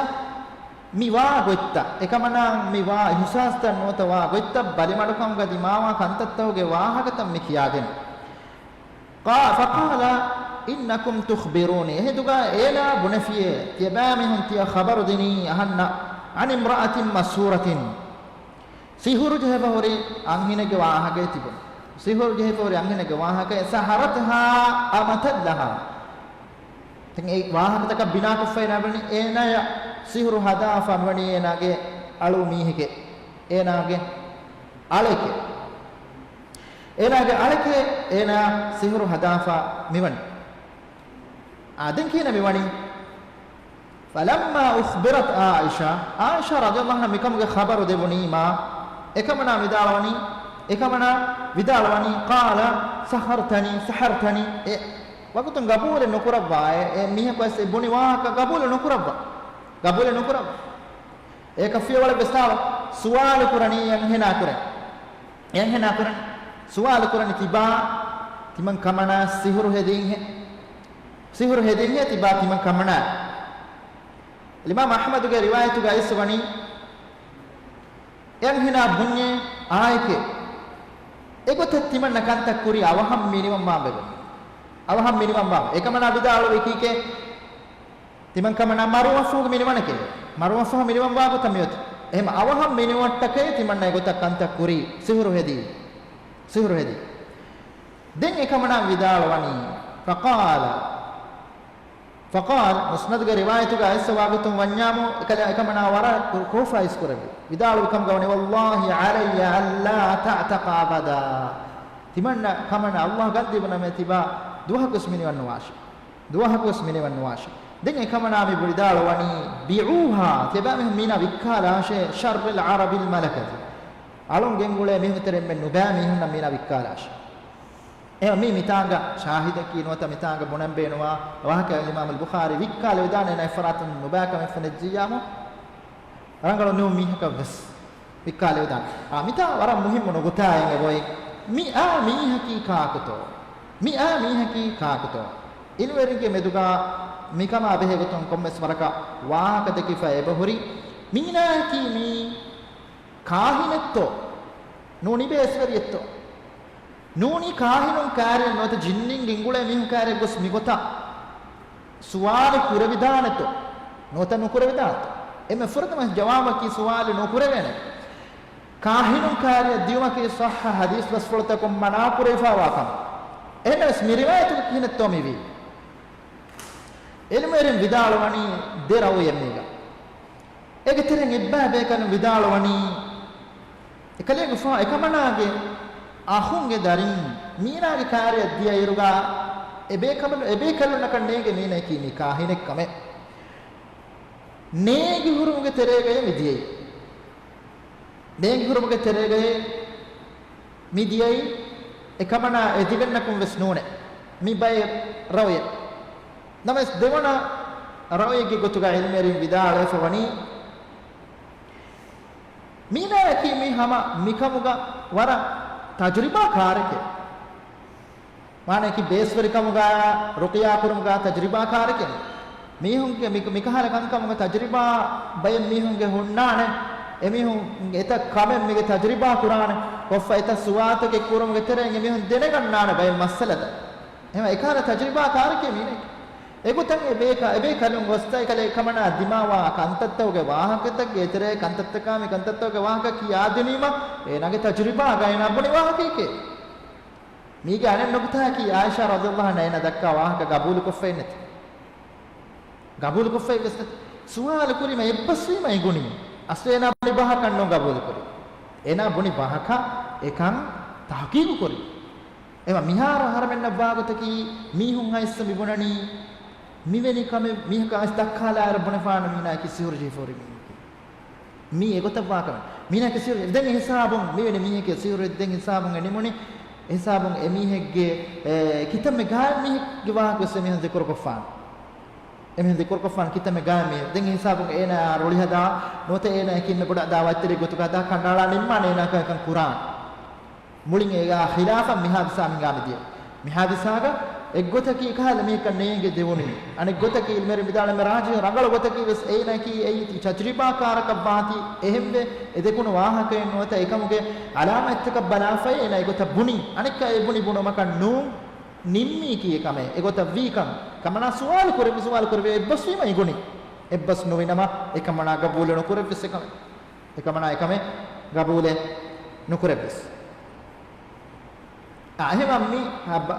މި ވާ ގޮތްތައް، އެކަމަނާ މި ވާ އިހުސާސްތައް ނުވަތަ ވާ ގޮތްތައް ބަލިމަޑުކަމުގަ ދިމާވާ ކަންތައްތަކުގެ ވާހަކަތައް މި ކިޔާދެން. قا-، فقال، إنكم تخبروني، އެހިނދުގަ އޭނާ ބުނެފިއޭ، ތިޔަބައިމީހުން ތިޔަ ޚަބަރު ދިނީ އަހަންނަށް، عن امرأة مسحورة، ސިހުރު ޖެހިފަ ހުރި އަންހެނެއްގެ ވާހަކައެއް ތިބުނު. ސިހުރު ޖެހިފަ ހުރި އަންހެނެއްގެ ވާހަކައެއް، سحرتها أمة لها. ދެން އެ ވާހަކަތަކަށް ބިނާކޮށްފައި ނަބަނީ އޭނާޔަށް ސިހުރު ހަދާފަ މިވަނީ އޭނާގެ އަޅު މީހެކޭ، އޭނާގެ އަޅެކޭ. އޭނާގެ އަޅެކޭ އޭނާ ސިހުރު ހަދާފަ މިވަނީ. އާ، ދެން ކިހިނެއް މިވަނީ؟ فلما أخبرت عائشة، ޢާއިޝާ ރަޟިޔަﷲ ޢަންހާ މިކަމުގެ ޚަބަރު ދެވުނީމާ، އެކަމަނާ ވިދާޅުވަނީ، އެކަމަނާ ވިދާޅުވަނީ، قال سحرتني، سحرتني، އެ ވަގުތުން ގަބޫލެއް ނުކުރައްވާ، އެ، އެ މީހަކު އައިސް އެ ބުނި ވާހަކަ ގަބޫލެއް ނުކުރައްވާ، ގަބޫލެއް ނުކުރައްވާ. އޭކަށް ފިޔަވަޅެއް ވެސް ދާވަ، ސުވާލު ކުރަނީ އަންހެނާ ކުރެން. އެ އަންހެނާ ކުރަން ސުވާލު ކުރަނީ ތިބާ ތިމަން ކަމަނާ ސިހުރު ހެދީންހޭ. ސިހުރު ހެދީންހޭ ތިބާ ތިމަން ކަމަނާ. އިމާމް އަޙްމަދުގެ ރިވާޔަތުގަ އައިސް ވަނީ، އެ އަންހެނާ ބުންޏޭ އާއެކޭ. އެގޮތަށް ތިމަންނަ ކަންތައް ކުރީ އަވަހަށް މިނިވަންވާ ބެގުން. އަވަހަށް މިނިވަންވާ. އެކަމަނާ ވިދާޅުވީ ކީކޭ؟ ތިމަން ކަމަނާ މަރުވަންފުހުގެ މިނިވަނެކޭ. މަރުވަންފުހަށް މިނިވަންވާ ގޮތަށް މިއޮތީ. އެހެމަ އަވަހަށް މިނިވަންޓަކައޭ ތިމަންނަ އެގޮތަށް ކަންތައް ކުރީ. ސިހުރު ހެދީ. ސިހުރު ހެދީ. ދެން އެކަމަނާ ވިދާޅުވަނީ، فقال، فقال، މުސްނަދުގެ ރިވާޔަތުގަ އައިސްވާ ގޮތުން ވަންޏާމު، އެކަލަ އެކަމަނާ ވަރަށް ކު-، ކޯފާ އިސްކުރެއްވި. ވިދާޅުވި ކަމުގަ ވަނީ، والله علي ألا تعتق أبدا. ތިމަންނަ ކަމަނާ ﷲ ގަންދީބު ނަމޭ ތިބާ ދުވަހަކުވެސް މިނިވަން ނުވާށި. ދުވަހަކުވެސް މިނިވަން ނުވާށި. ދެން އެކަމަނާ މި ވިދާޅުވަނީ، بيعوها، ތިބާ މީހުން މީނާ ވިއްކާލާށޭ، شر العرب الملكة. އަޅުން ގެންގުޅޭ މީހުން ތެރެ އެންމެ ނުބައި މީހުންނަށް މީނާ ވިއްކާލާށޭ. އެ މީ މިތާނގަ ޝާހިދަކީ ނުވަތަ މިތާނގަ ބުނަން ބޭނުވާ ވާހަކަ އިމާމުލް ބުޚާރީ ވިއްކާލެވިދާނެ އޭނާ އެއްފަރާތުން ނުބައިކަމެއް ފެނެއްޖިއްޔާމު، ރަނގަޅު ނޫން މީހަކަށް ވެސް ވިއްކާލެވިދާނެ. އާ، މިތާ ވަރަށް މުހިއްމު ނުކުތާއެއް އެބައޮތް. މި އާ މީހަކީ ކާކުތޯ؟ މި އާ މީހަކީ ކާކުތޯ؟ އިލްމުވެރިންގެ މެދުގަ މިކަމާ ބެހޭ ގޮތުން ކޮންމެސް ވަރަކަށް ވާހަކަ ދެކިފަ އެބަހުރި. މީނާއަކީ މީ ކާހިނެއްތޯ؟ ނޫނީ ބޭސްވެރިއެއްތޯ؟ ނޫނީ ކާހިނުން ކާރިއަށް ނުވަތަ ޖިންނިން ގެންގުޅޭ މީހުން ކާރިއަށް ގޮސް މިގޮތަށް ސުވާލު ކުރެވިދާނެތޯ؟ ނުވަތަ ނުކުރެވިދާނެތޯ؟ އެންމެ ފުރަތަމަ ޖަވާބަކީ ސުވާލު ނުކުރެވޭނެ. ކާހިނުން ކާރިއަށް ދިޔުމަކީ ޞައްޙަ ޙަދީޘް ބަސްފުޅުތަކުން މަނާ ކުރެވިފައިވާ ކަމެއް. އެހެނަސް މި ރިވާޔަތުގަ ކިހިނެއްތޯ މިވީ؟ އިލްމުވެރިން ވިދާޅުވަނީ ދެ ރައުޔެއް މީގަ. އޭގެ ތެރެއިން އެއްބައި ބޭކަލުން ވިދާޅުވަނީ، އެކަލޭގެފާ އެކަމަނާގެ އަޚުންގެ ދަރިން މީނާގެ ކާރިއަށް ދިޔަ އިރުގަ އެ ބޭކަލު-، އެ ބޭކަލުންނަކަށް ނޭނގެ މީނައަކީ މީ ކާހިނެއް ކަމެއް. ނޭނގި ހުރުމުގެ ތެރޭގައޭ މި ދިޔައީ. ނޭނގި ހުރުމުގެ ތެރޭގައޭ މި ދިޔައީ، އެކަމަނާ އެ ދިވެންނަކުން ވެސް ނޫނޭ. މި ބައެއް ރައުޔެއް. ނަމަވެސް ދެވަނަ ރައުޔެއްގެ ގޮތުގަ އިލްމުވެރިން ވިދާޅުވެފަ ވަނީ، މީނާއަކީ މީ ހަމަ މިކަމުގަ ވަރަށް ތަޖުރިބާ ކާރެކޭ. މާނައަކީ ބޭސްވެރިކަމުގަ، ރުޤިޔާ ކުރުމުގަ ތަޖުރިބާ ކާރެކޭ. މީހުންގެ މި-، މިކަހަލަ ކަންކަމުގަ ތަޖުރިބާ ބައެއް މީހުންގެ ހުންނާނެ. އެމީހުން އެތައް ކަމެއް މީގެ ތަޖުރިބާ ކުރާނެ. ކޮށްފަ އެތައް ސުވާލުތަކެއް ކުރުމުގެ ތެރެއިން އެމީހުން ދެނެގަންނާނެ ބައެއް މައްސަލަތައް. އެހެން އެކަހަލަ ތަޖުރިބާ ކާރެކޭ މީނައަކީ. އެގޮތަށް އެބޭކަ-، އެބޭކަލުން ގޮސްތަ އެކަލޭ އެކަމަނާ ދިމާވާ ކަންތައްތަކުގެ ވާހަކަތަކުގެ ތެރޭ ކަންތައްތަކާ މި ކަންތައްތަކުގެ ވާހަކަ ކިޔާދިނީމަ، އޭނާގެ ތަޖުރިބާގަ އޭނާ ބުނި ވާހަކައެކޭ. މީގެ އަނެއް ނުކުތާއަކީ ޢާއިޝާ ރަޟިޔަﷲ ޢަންހާ އޭނާ ދައްކާ ވާހަކަ ގަބޫލުކޮށްފައެއް ނެތި. ގަބޫލުކޮށްފައެއް ވެސް ނެތި. ސުވާލު ކުރީމަ އެއްބަސްވީމަ އެނގުނީ. އަސްލު އޭނާ ބުނި ބަހަކަށް ނޫން ގަބޫލުކުރީ. އޭނާ ބުނި ބަހަކަށް އެކަން ތަޙްޤީޤު ކުރީ. އެމަ މިހާރު އަހަރެމެންނަށް ވާގޮތަކީ، މީހުން އައިސް މި ބުނަނީ، މިވެނި ކަމެއް މީހަކަށް އައިސް ދައްކާލާއިރު ބުނެފާނެ މީނާއަކީ ސިހުރު ޖެހިފަ ހުރި މީހެކޭ. މީ އެގޮތަށް ވާކަމެއް. މީނާއަކީ ސިހުރު ދެން އެހިސާބުން މިވެނި މީހެކޭ ސިހުރު ދެން ހިސާބުން އެ ނިމުނީ. އެހިސާބުން އެމީހެއްގެ، އެ، ކިތަންމެ ގާތް މީހެއްގެ ވާހަކަ ވެސް އެމީހުން ޒިކުރުކޮށްފާނެ. އެމީހުން ޒިކުރުކޮށްފާނެ ކިތަންމެ ގާތް މީހެއް. ދެން އެހިސާބުން އޭނާ ރުޅިހަދާ ނުވަތަ އޭނާ އެކި އެންމެ ބޮޑަށް ދާ ވައްތަރެއްގެ ގޮތުގަ ހަދާ ކަނޑައަޅާ ނިންމާނެ އޭނާ ކަންކަން ކުރާނެ. މުޅިން އޭގާ ޚިލާފަށް މި ހާދިސާ މިހިނގާ މިދިޔަ. މި ހާދިސާގަ އެއްގޮތަކީ އެކަހަލަ މީހަކަށް ނޭނގެ ދެވުނީ. އަނެއްގޮތަކީ އިލްމުވެރިން ވިދާޅުވީމަ ރާޖިޙު ރަނގަޅު ގޮތަކީ ވެސް އޭނައަކީ އެއީ ތަޖްރިބާކާރަކަށް ވާތީ އެހެންވެ އެ ދެކުނު ވާހަކައެއް ނުވަތަ އެކަމުގެ ޢަލާމާތްތަކަށް ބަލާފައި އޭނަ އެގޮތަށް ބުނީ. އަނެއްކާ އެ ބުނި ބުނުމަކަށް ނޫން. ނިންމީކީ އެކަމެއް، އެގޮތަށް ވީކަން، ކަމަނާ ސުވާލު ކުރެއްވި، ސުވާލު ކުރެއްވި އެއްބަސްވީމަ އިގުނީ. އެއްބަސް ނުވިނަމަ، އެކަމަނާ ގަބޫލެއް ނުކުރެއްވިސް އެކަމެއް. އެކަމަނާ އެކަމެއް ގަބޫލެއް ނުކުރެއްވިސް. އާ، އެހެންވީމަ މި،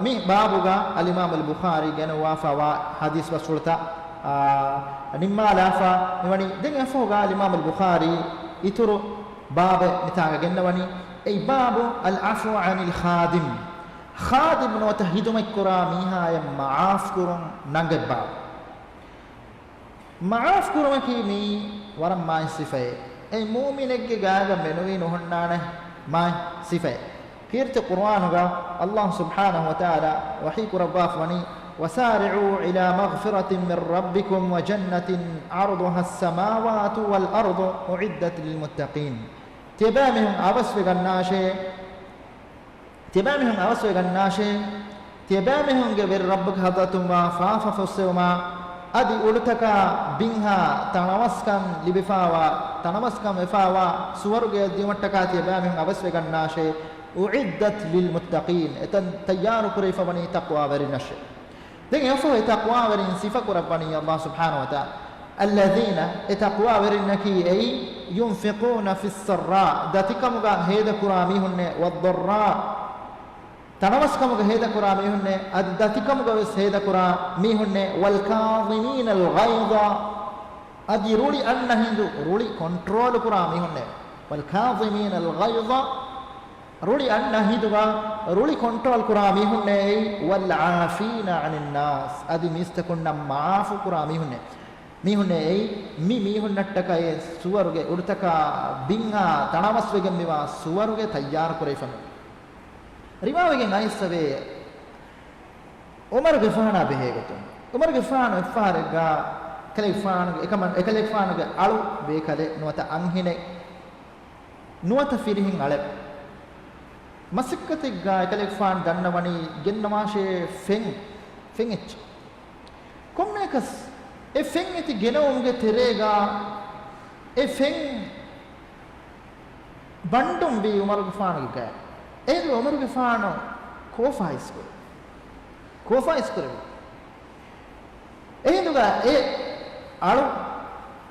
މި ބާބުގަ އަލްއިމާމުލް ބުޚާރީ ގެނައުވާފަވާ ޙަދީޘް ބަސްފުޅުތައް، އާ، ނިންމާލާފަ މިވަނީ. ދެން އެފަހުގަ އަލްއިމާމުލް ބުޚާރީ އިތުރު ބާބެއް މިތާގަ ގެންނަވަނީ. އެއީ ބާބު އަލްޢަފުވު ޢަނިލް ޚާދިމް. ޚާދިމް ނުވަތަ ޚިދުމަތްކުރާ މީހާޔަށް މަޢާފްކުރުން ނަންގަތް ބާބު. މަޢާފް ކުރުމަކީ މީ ވަރަށް މާތް ސިފައެއް. އެއީ މުއުމިނެއްގެ ގާތުގަ މެނުވީ ނުހުންނާނެ މާތް ސިފައެއް. ކީރިތި ޤުރުއާނުގަ ﷲ ސުބްޙާނަހޫ ވަތަޢާލާ ވަޙީ ކުރައްވާފަވަނީ، وسارعوا إلى مغفرة من ربكم وجنة عرضها السماوات والأرض أعدت للمتقين. ތިޔަބައިމީހުން އަވަސްވެގަންނާށޭ، ތިޔަބައިމީހުން އަވަސްވެގަންނާށޭ، ތިޔަބައިމީހުންގެ ވެރި ރައްބުގެ ޙަޟްރަތުންވާ ފާފަ ފުއްސެވުމާ، އަދި އުޑުތަކާ ބިންހާ ތަނަވަސްކަން ލިބިފާވާ، ތަނަވަސްކަން ވެފާވާ ސުވަރުގެއަށް ދިޔުމަށްޓަކާ ތިޔަބައިމީހުން އަވަސްވެގަންނާށޭ. أعدت للمتقين، އެތަން ތައްޔާރު ކުރެވިފަވަނީ ތަޤްވާވެރިންނަށޭ. ދެން އެއަށްފަހު އެ ތަޤްވާވެރިން ސިފަކުރައްވަނީ ﷲ ސުބްޙާނަހޫ ވަތަޢާލާ، الذين، އެ ތަޤްވާވެރިންނަކީ އެއީ، ينفقون في السراء، ދަތިކަމުގަ ހޭދަކުރާ މީހުންނޭ، والضراء، ތަނަވަސްކަމުގަ ހޭދަކުރާ މީހުންނޭ، އަދި ދަތިކަމުގަވެސް ހޭދަކުރާ މީހުންނޭ، والكاظمين الغيظ، އަދި ރުޅި އަންނަ ހިނދު ރުޅި ކޮންޓްރޯލު ކުރާ މީހުންނޭ، والكاظمين الغيظ، ރުޅި އަންނަ ހިނދުގަ ރުޅި ކޮންޓްރޯލް ކުރާ މީހުންނޭ، والعافين عن الناس، އަދި މީސްތަކުންނަށް މަޢާފު ކުރާ މީހުންނޭ. މީހުންނޭ އެއީ، މި މީހުންނަށްޓަކައި ސުވަރުގެ އުޑުތަކާ ބިންހާ ތަނަވަސްވެގެން މިވާ ސުވަރުގެ ތައްޔާރު ކުރެވިފަ. ރިވާވެގެން އައިސްފަވޭ، ޢުމަރުގެފާނާ ބެހޭގޮތުން. ޢުމަރުގެފާނު އެއްފަހަރެއްގަ އެކަލޭގެފާނުގެ، އެކަމަ-، އެކަލޭގެފާނުގެ އަޅު ބޭކަލެއް ނުވަތަ އަންހެނެއް ނުވަތަ ފިރިހެން އަޅެއް. މަސައްކަތެއްގަ އެކަލޭގެފާނު ދަންނަވަނީ ގެންނަވާށޭ ފެން، ފެން އެއްޗެއް. ކޮންމެއަކަސް އެ ފެން އެތި ގެނައުމުގެ ތެރޭގަ އެ ފެން ބަންޑުން ވީ ޢުމަރުގެފާނުގެ ގައި. އެހިނދު ޢުމަރުގެފާނު ކޯފާ އިސްކުރި. ކޯފާ އިސްކުރެވި. އެހިނދުގަ އެ އަޅު،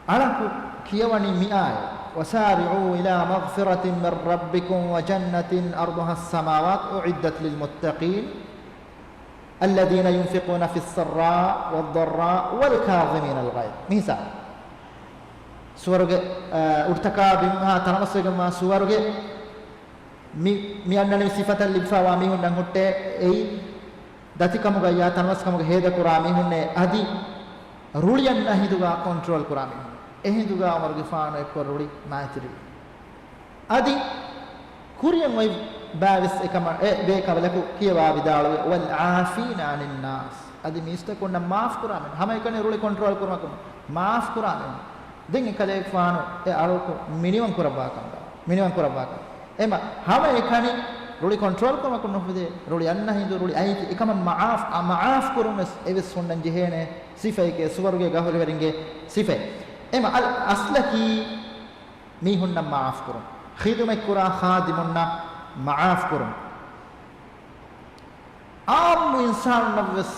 އަޅަކު ކިޔަވަނީ މިއާޔަތް، وسارعوا إلى مغفرة من ربكم وجنة عرضها السماوات أعدت للمتقين الذين ينفقون في السراء والضراء والكاظمين الغيظ. މި ހިސާބު. ސުވަރުގެ، އަ، އުޑުތަކާ ބިންހާ ތަނަވަސްވެގެންވާ ސުވަރުގެ މި، މި އަންނަނިވި ސިފަތައް ލިބިފައިވާ މީހުންނަށް ހުއްޓޭ، އެއީ ދަތިކަމުގައްޔާ ތަނަވަސްކަމުގަ ހޭދަކުރާ މީހުންނޭ، އަދި ރުޅިއަންނަ ހިނދުގަ ކޮންޓްރޯލް ކުރާ މީހުން. އެހިނދުގަ ޢުމަރުގެފާނު އެއްކޮށް ރުޅި މާތިރިވި. އަދި ކުރިއަށް އޮތް ބައިވެސް އެކަމަށް އެ ބޭކަލަކު ކިޔަވާ ވިދާޅުވި، والعافين عن الناس، އަދި މީސްތަކުންނަށް މާފް ކުރާ މީހުން. ހަމައެކަނި ރުޅި ކޮންޓްރޯލް ކުރުމަކުން މާފް ކުރާ މީހުން. ދެން އެކަލޭގެފާނު އެ އަޅަކު މިނިވަން ކުރައްވާކަން، މިނިވަން ކުރައްވާކަން. އެމަ ހަމައެކަނި ރުޅި ކޮންޓްރޯލް ކުރުމަކުން ނުފުދޭ، ރުޅި އަންނަ ހިނދު ރުޅި އައިތި، އެކަމަށް މަޢާފް، އަ، މަޢާފް ކުރުން ވެސް އެވެސް ހުންނަން ޖެހޭނެ ސިފައެކޭ، ސުވަރުގެ ގަހުރިވެރިންގެ ސިފައެއް. އެމަ އަލް އަސްލަކީ މީހުންނަށް މަޢާފް ކުރުން، ޚިދުމަތްކުރާ ޚާދިމުންނަށް މަޢާފް ކުރުން. ޢާއްމު އިންސާނުންނަށްވެސް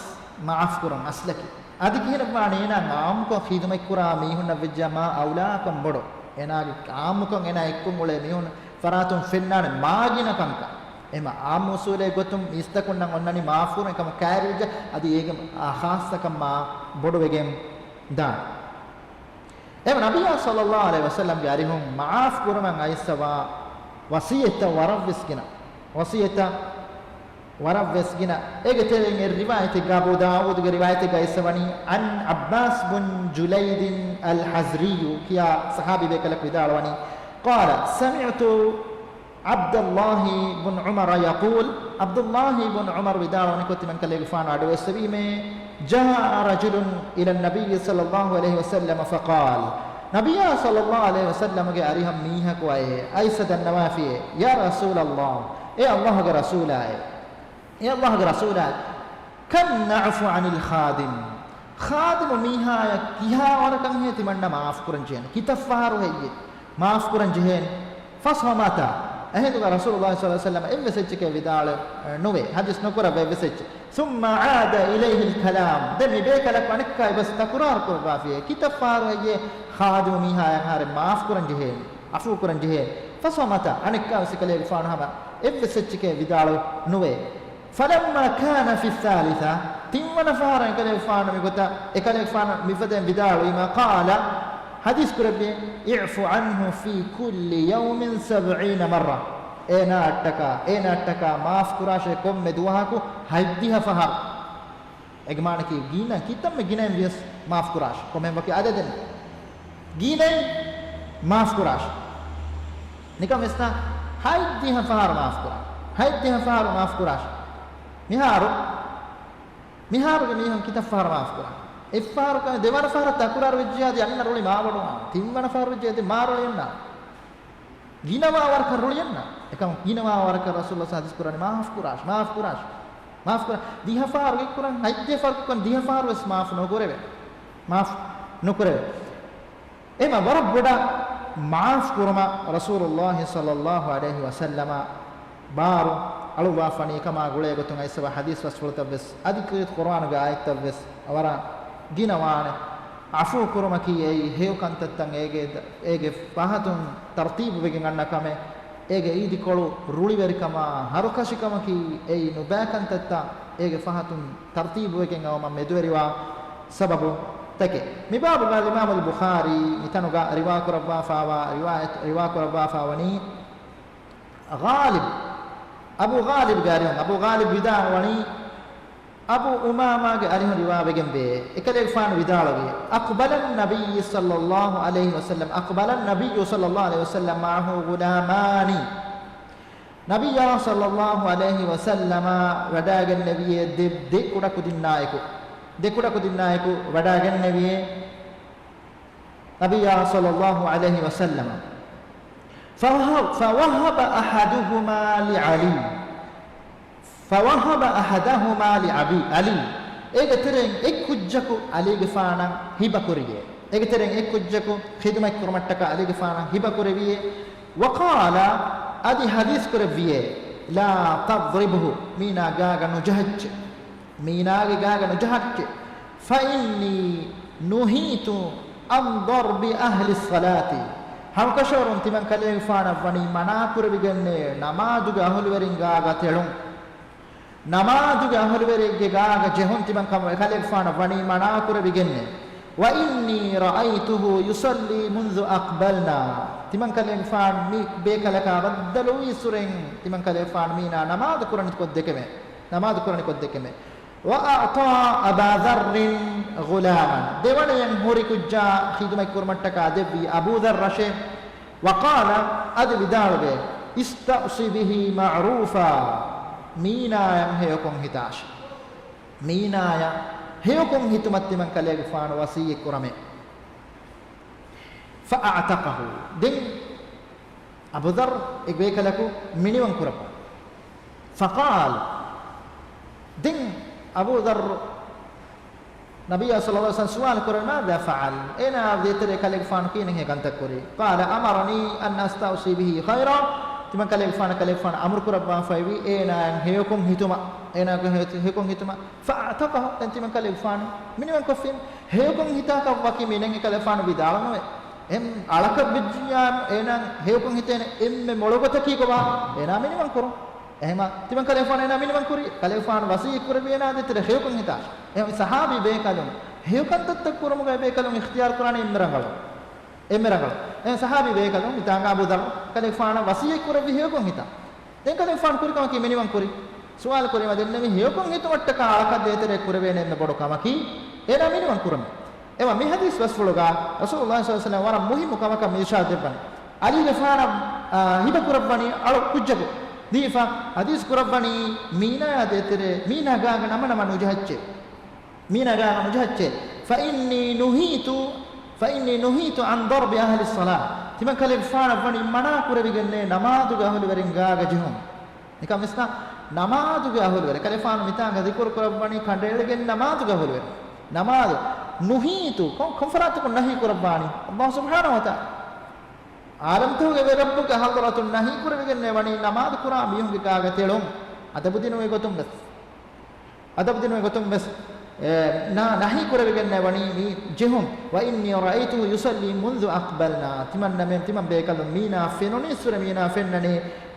މަޢާފް ކުރަން އަސްލަކީ. އަދި ކިހިނެއްވާނެ އޭނާ ޢާއްމުކޮށް ޚިދުމަތްކުރާ މީހުންނަށް ވެއްޖެ މާ އައުލާކަން ބޮޑު. އޭނާގެ ޢާއްމުކަން އޭނާ އެއްކޮށް އުޅޭ މީހުން ފަރާތުން ފެންނާނެ މާގިނަ ކަންކަން. އެމަ ޢާއްމު އުސޫލެއް ގޮތުން މީސްތަކުންނަށް އޮންނަނީ މަޢާފް ކުރުން އެކަމަށް ކައިރިވެއްޖެ އަދި އޭގެ ޚާއްޞަކަން މާ ބޮޑުވެގެން ދާނެ. އެމަ ނަބިއްޔާ ޞައްލައްލާހު ޢަލައިހި ވަސައްލަމްގެ އަރިހުން މަޢާފް ކުރުމަށް އައިސްފަވާ ވަޞިއްޔަތްތައް ވަރަށްވެސް ގިނަ. ވަޞިއްޔަތްތައް ވަރަށްވެސް ގިނަ. އޭގެ ތެރެއިން އެއް ރިވާޔަތެއްގަ، އަބޫ ދާވޫދުގެ ރިވާޔަތެއްގަ އައިސްފަވަނީ، عن عباس بن جليد الحذري ކިޔާ ޞަޙާބީ ބޭކަލަކު ވިދާޅުވަނީ، قال سمعت عبد الله بن عمر يقول، ޢަބްދުﷲ ބުން ޢުމަރު ވިދާޅުވަނިކޮށް ތިމަންކަލޭގެފާނު އަޑުއެއްސެވީމޭ، جاء رجل إلى النبي صلى الله عليه وسلم فقال، ނަބިއްޔާ ޞައްލައްލާހު ޢަލައިހި ވަސައްލަމްގެ އަރިހަށް މީހަކު އައޭ، އައިސްފަ ދަންނަވާފިއޭ، يا رسول الله، އޭ ﷲގެ ރަސޫލާއޭ، އޭ ﷲގެ ރަސޫލާއޭ، كم نعفو عن الخادم؟ ޚާދިމު މީހާޔަށް ކިހާ ވަރަކަށްހޭ ތިމަންނަ މާފް ކުރަން ޖެހޭނެ؟ ކިތައް ފަހަރު ހެއްޔޭ މާފް ކުރަން ޖެހޭނެ؟ فصمت. އެހިނދުގަ ރަސޫލުﷲ ޞައްލައްލާހު ޢަލައިހި ވަސައްލަމަ އެއްވެސް އެއްޗެކޭ ވިދާޅު ނުވޭ. ޙަދީޘް ނުކުރައްވާ އެއްވެސް އެއްޗެއް. ثم عاد إليه الكلام. ދެން މި ބޭކަލަކު އަނެއްކާ އެބަސް ތަކުރާރު ކުރައްވާފިޔޭ. ކިތައް ފަހަރު ހެއްޔޭ ޚާދިމު މީހާޔަށް އަހަރެން މާފު ކުރަން ޖެހޭނީ، ޢަފޫ ކުރަން ޖެހޭ؟ فصمت. އަނެއްކާވެސް އެކަލޭގެފާނު ހަމަ އެއްވެސް އެއްޗެކޭ ވިދާޅު ނުވޭ. فلما كان في الثالثة، ތިންވަނަ ފަހަރަށް އެކަލޭގެފާނު މިގޮތަށް، އެކަލޭގެފާނު މިފަދައިން ވިދާޅުވީމަ، قال، ޙަދީޘް ކުރެއްވި، اعف عنه في كل يوم سبعين مرة. އޭނާއަށްޓަކާ، އޭނާއަށްޓަކާ މާފު ކުރާށޭ ކޮންމެ ދުވަހަކު ހަތްދިހަ ފަހަރު. އޭގެ މާނައަކީ ގިނަ، ކިތަންމެ ގިނައިން ވިޔަސް މާފު ކުރާށޭ. ކޮންމެ ވަކި އަދަދެއް ނެތް. ގިނައިން މާފު ކުރާށޭ. ނިކަން ވެސް ނާ، ހަތްދިހަ ފަހަރު މާފު ކުރާށޭ. ހަތްދިހަ ފަހަރު މާފު ކުރާށޭ. މިހާރު، މިހާރުގެ މީހުން ކިތައް ފަހަރު މާފު ކުރާނީ؟ އެއްފަހަރު ކަމެއް، ދެވަނަ ފަހަރަށް ތަކުރާރު ވެއްޖެ އަދި އަންނަ ރުޅި މާބޮޑުވާނެ. ތިންވަނަ ފަހަރު ވެއްޖެ އަދި މާ ރުޅި އަންނާނެ. ގިނަވާ ވަރަކަށް ރުޅި އަންނާނެ. އެކަމަކު ގިނަވާ ވަރަކަށް ރަސޫލު ޙަދީޘް ކުރާނީ، މާފު ކުރާށޭ، މާފު ކުރާށޭ، މާފު ކުރާށޭ. ދިހަ ފަހަރު އެއްކުރަން، ހަތްދިހަ ފަހަރު އެއްކުރަން، ދިހަ ފަހަރު ވެސް މާފު ނުކުރެވޭ. މާފު ނުކުރެވޭ. އެމަ ވަރަށް ބޮޑަށް މާފު ކުރުމަށް ރަސޫލުﷲ ޞައްލަﷲ ޢަލައިހި ވަސައްލަމަ ބާރު އަޅުއްވާފަނީ ކަމާ ގުޅޭ ގޮތުން އައިސްފަ ޙަދީޘް ބަސްފުޅުތައް ވެސް އަދި ކީރިތި ޤުރުއާނުގެ އާޔަތްތައް ވެސް ވަރަށް ގިނަވާނެ. ޢަފޫ ކުރުމަކީ އެއީ ހެޔޮ ކަންތައްތައް އޭގެ، އޭގެ ފަހަތުން ތަރްތީބު ވެގެން އަންނަ ކަމެއް. އޭގެ އީދިކޮޅު ރުޅިވެރިކަމާ، ހަރުކަށިކަމަކީ އެއީ ނުބައި ކަންތައްތައް އޭގެ ފަހަތުން ތަރްތީބުވެގެން އައުމަށް މެދުވެރިވާ ސަބަބުތަކެއް. މި ބާބުގައި އިމާމުލް ބުޚާރީ މިތަނުގަ ރިވާކުރައްވާފާވާ ރިވާޔަތް، ރިވާކުރައްވާފާވަނީ، ޣާލިބް، އަބޫ ޣާލިބްގެ އަރިހުން، އަބޫ ޣާލިބް ވިދާޅުވަނީ، އަބޫ އުމާމާގެ އަރިހުން ރިވާވެގެންވޭ، އެކަލޭގެފާނު ވިދާޅުވި، أقبل النبي صلى الله عليه وسلم، أقبل النبي صلى الله عليه وسلم معه غلامان. ނަބިއްޔާ ޞައްލައްލާހު ޢަލައިހި ވަސައްލަމަ ވަޑައިގެންނެވިއޭ ދެ، ދެ ކުޑަކުދިންނާއެކު، ދެ ކުޑަކުދިންނާއެކު ވަޑައިގެންނެވިއޭ ނަބިއްޔާ ޞައްލައްލާހު ޢަލައިހި ވަސައްލަމަ. فوهب، فوهب أحدهما لعلي، فوهب أحدهما لعلي، އޭގެ ތެރެއިން އެއް ކުއްޖަކު ޢަލީގެފާނަށް ހިބަކުރިޔޭ. އޭގެ ތެރެއިން އެއް ކުއްޖަކު ޚިދުމަތް ކުރުމަށްޓަކާ ޢަލީގެފާނަށް ހިބަކުރެވިޔޭ. وقال، އަދި ޙަދީޘް ކުރެއްވިޔޭ، لا تضربه، މީނާ ގާގަ ނުޖަހައްޗޭ. މީނާގެ ގާގަ ނުޖަހައްޗޭ. فإني نهيت عن ضرب أهل الصلاة، ހަމަކަށަވަރުން ތިމަން ކަލޭގެފާނަށް ވަނީ މަނާކުރެވިގެންނޭ ނަމާދުގެ އަހުލުވެރިން ގާގަ ތެޅުން. ނަމާދުގެ އަހުލުވެރިއެއްގެ ގާގަ ޖެހުން ތިމަން ކަމަށް ކަލޭގެފާނަށް ވަނީ މަނާކުރެވިގެންނޭ. وإني رأيته يصلي منذ أقبلنا، ތިމަން ކަލޭގެފާނު މި ބޭކަލަކާ ބައްދަލުވީއްސުރެން ތިމަން ކަލޭގެފާނު މީނާ ނަމާދު ކުރަނިކޮށްދެކެމޭ، ނަމާދު ކުރަނިކޮށްދެކެމޭ. وأعطى أبا ذر غلاما، ދެވަނަޔަށް ހުރި ކުއްޖާ ޚިދުމަތް ކުރުމަށްޓަކާ ދެއްވީ އަބޫ ޛައްރަށޭ. وقال، އަދި ވިދާޅުވޭ، استوص به معروفا، މީނާޔަށް ހެޔޮކޮށް ހިތާށި. މީނާޔަށް ހެޔޮކޮށް ހިތުމަށް ތިމަން ކަލޭގެފާނު ވަސިއްޔަތް ކުރަމޭ. فأعتقه، ދެން އަބޫ ޛައްރު އެ ބޭކަލަކު މިނިވަން ކުރައްވާ. فقال، ދެން އަބޫ ޛައްރު ނަބިއްޔާ ޞައްލައްލާހު ޢަލައިހި ވަސައްލަމަ ސުވާލު ކުރަނީ، ماذا فعل؟ އޭނާ ދޭތެރޭ ކަލޭގެފާނު ކިހިނެއް ކަންތައް ކުރީ؟ قال، أمرني أن أستوصي به خيرا، ތިމަން ކަލޭގެފާނަށް ކަލޭގެފާނު އަމުރު ކުރައްވާފައިވީ އޭނާއަށް ހެޔޮކޮށް ހިތުމަށް، އޭނާގެ ހެޔޮ-، ހެޔޮކޮށް ހިތުމަށް. فأعتقه، ދެން ތިމަން ކަލޭގެފާނު މިނިވަން ކޮށްފިން. ހެޔޮކޮށް ހިތާކަށް ވަކި މީނެއް އެކަލޭގެފާނު ވިދާޅުނުވޭ. އެހެން އަޅަކަށް ވެއްޖިއްޔާ އޭނާ ހެޔޮކޮށް ހިތޭނެ އެންމެ މޮޅު ގޮތަކީ ކޮބާ؟ އޭނާ މިނިވަން ކުރުން. އެހެމަ ތިމަން ކަލޭގެފާނު އޭނާ މިނިވަން ކުރި، ކަލޭގެފާނު ވަސިއްޔަތް ކުރެއްވި އޭނާ ދޭތެރޭ ހެޔޮކޮށް ހިތާށި. އެހެން ސަހާބީ ބޭކަލުން ހެޔޮ ކަންތައްތައް ކުރުމުގައި ބޭކަލުން އިޚްތިޔާރު ކުރާނީ އެންމެ ރަނގަޅު. އެންމެ ރަނގަޅު. އެހެން ސަހާބީ ބޭކަލުން މިތާނގަ އަބޫ ޛައްރު ކަލޭގެފާނަށް ވަސިއްޔަތް ކުރެއްވި ހެޔޮކޮށް ހިތާ. ދެން ކަލޭގެފާނު ކުރި ކަމަކީ މިނިވަން ކުރި. ސުވާލު ކުރީމަ ދެންނެވި ހެޔޮކޮށް ހިތުމަށްޓަކާ އަޅަކަށް ދޭތެރޭ ކުރެވޭނެ އެންމެ ބޮޑު ކަމަކީ އޭނާ މިނިވަން ކުރުމޭ. އެވަ މި ޙަދީޘް ބަސްފުޅުގަ ރަސޫލުﷲ ޞައްލަﷲު ޢަލައިހި ވަސައްލަމަ ވަރަށް މުހިއްމު ކަމަކަށް މި އިރުޝާދު ދެއްވަނީ. ޢަލީގެފާނަށް، އާ، ހިބަ ކުރައްވަނީ އަޅު ކުއްޖަކު ދީފަ ޙަދީޘް ކުރައްވަނީ މީނާޔާ ދޭތެރޭ، މީނާ ގާގަ ނަމަނަމަ ނުޖަހައްޗޭ. މީނާ ގާގަ ނުޖަހައްޗޭ. فإني نهيت، فإني نهيت عن ضرب أهل الصلاة. ތިމަން ކަލޭގެފާނަށް ވަނީ މަނާ ކުރެވިގެންނޭ ނަމާދުގެ އަހުލުވެރިން ގާގަ ޖެހުން. ނިކަން ވެސްނާ، ނަމާދުގެ އަހުލުވެރިން. ކަލޭގެފާނު މިތާނގަ ޒިކުރު ކުރައްވަނީ ކަނޑައެޅިގެން ނަމާދުގެ އަހުލުވެރިން. ނަމާދު، ނުހީތު، ކޮން، ކޮން ފަރާތަކުން ނަހީ ކުރައްވާނީ؟ ﷲ ސުބްޙާނަހޫ ވަތަޢާލާ. އާލަމްތަކުގެ ވެރި ރައްބުގެ ޙަޟްރަތުން ނަހީ ކުރެވިގެންނޭ ވަނީ ނަމާދު ކުރާ މީހުންގެ ގާގަ ތެޅުން. އަދަބު ދިނުމުގެ ގޮތުން ވެސް. އަދަބު ދިނުމުގެ ގޮތުން ވެސް، އެ، ނާ، ނަހީ ކުރެވިގެންނެވަނީ މި ޖެހުން. وإني رأيته يصلي منذ أقبلنا. ތިމަންނަމެން، ތިމަން ބޭކަލުން މީނާ ފެނުނީއްސުރެ، މީނާ ފެންނަނީ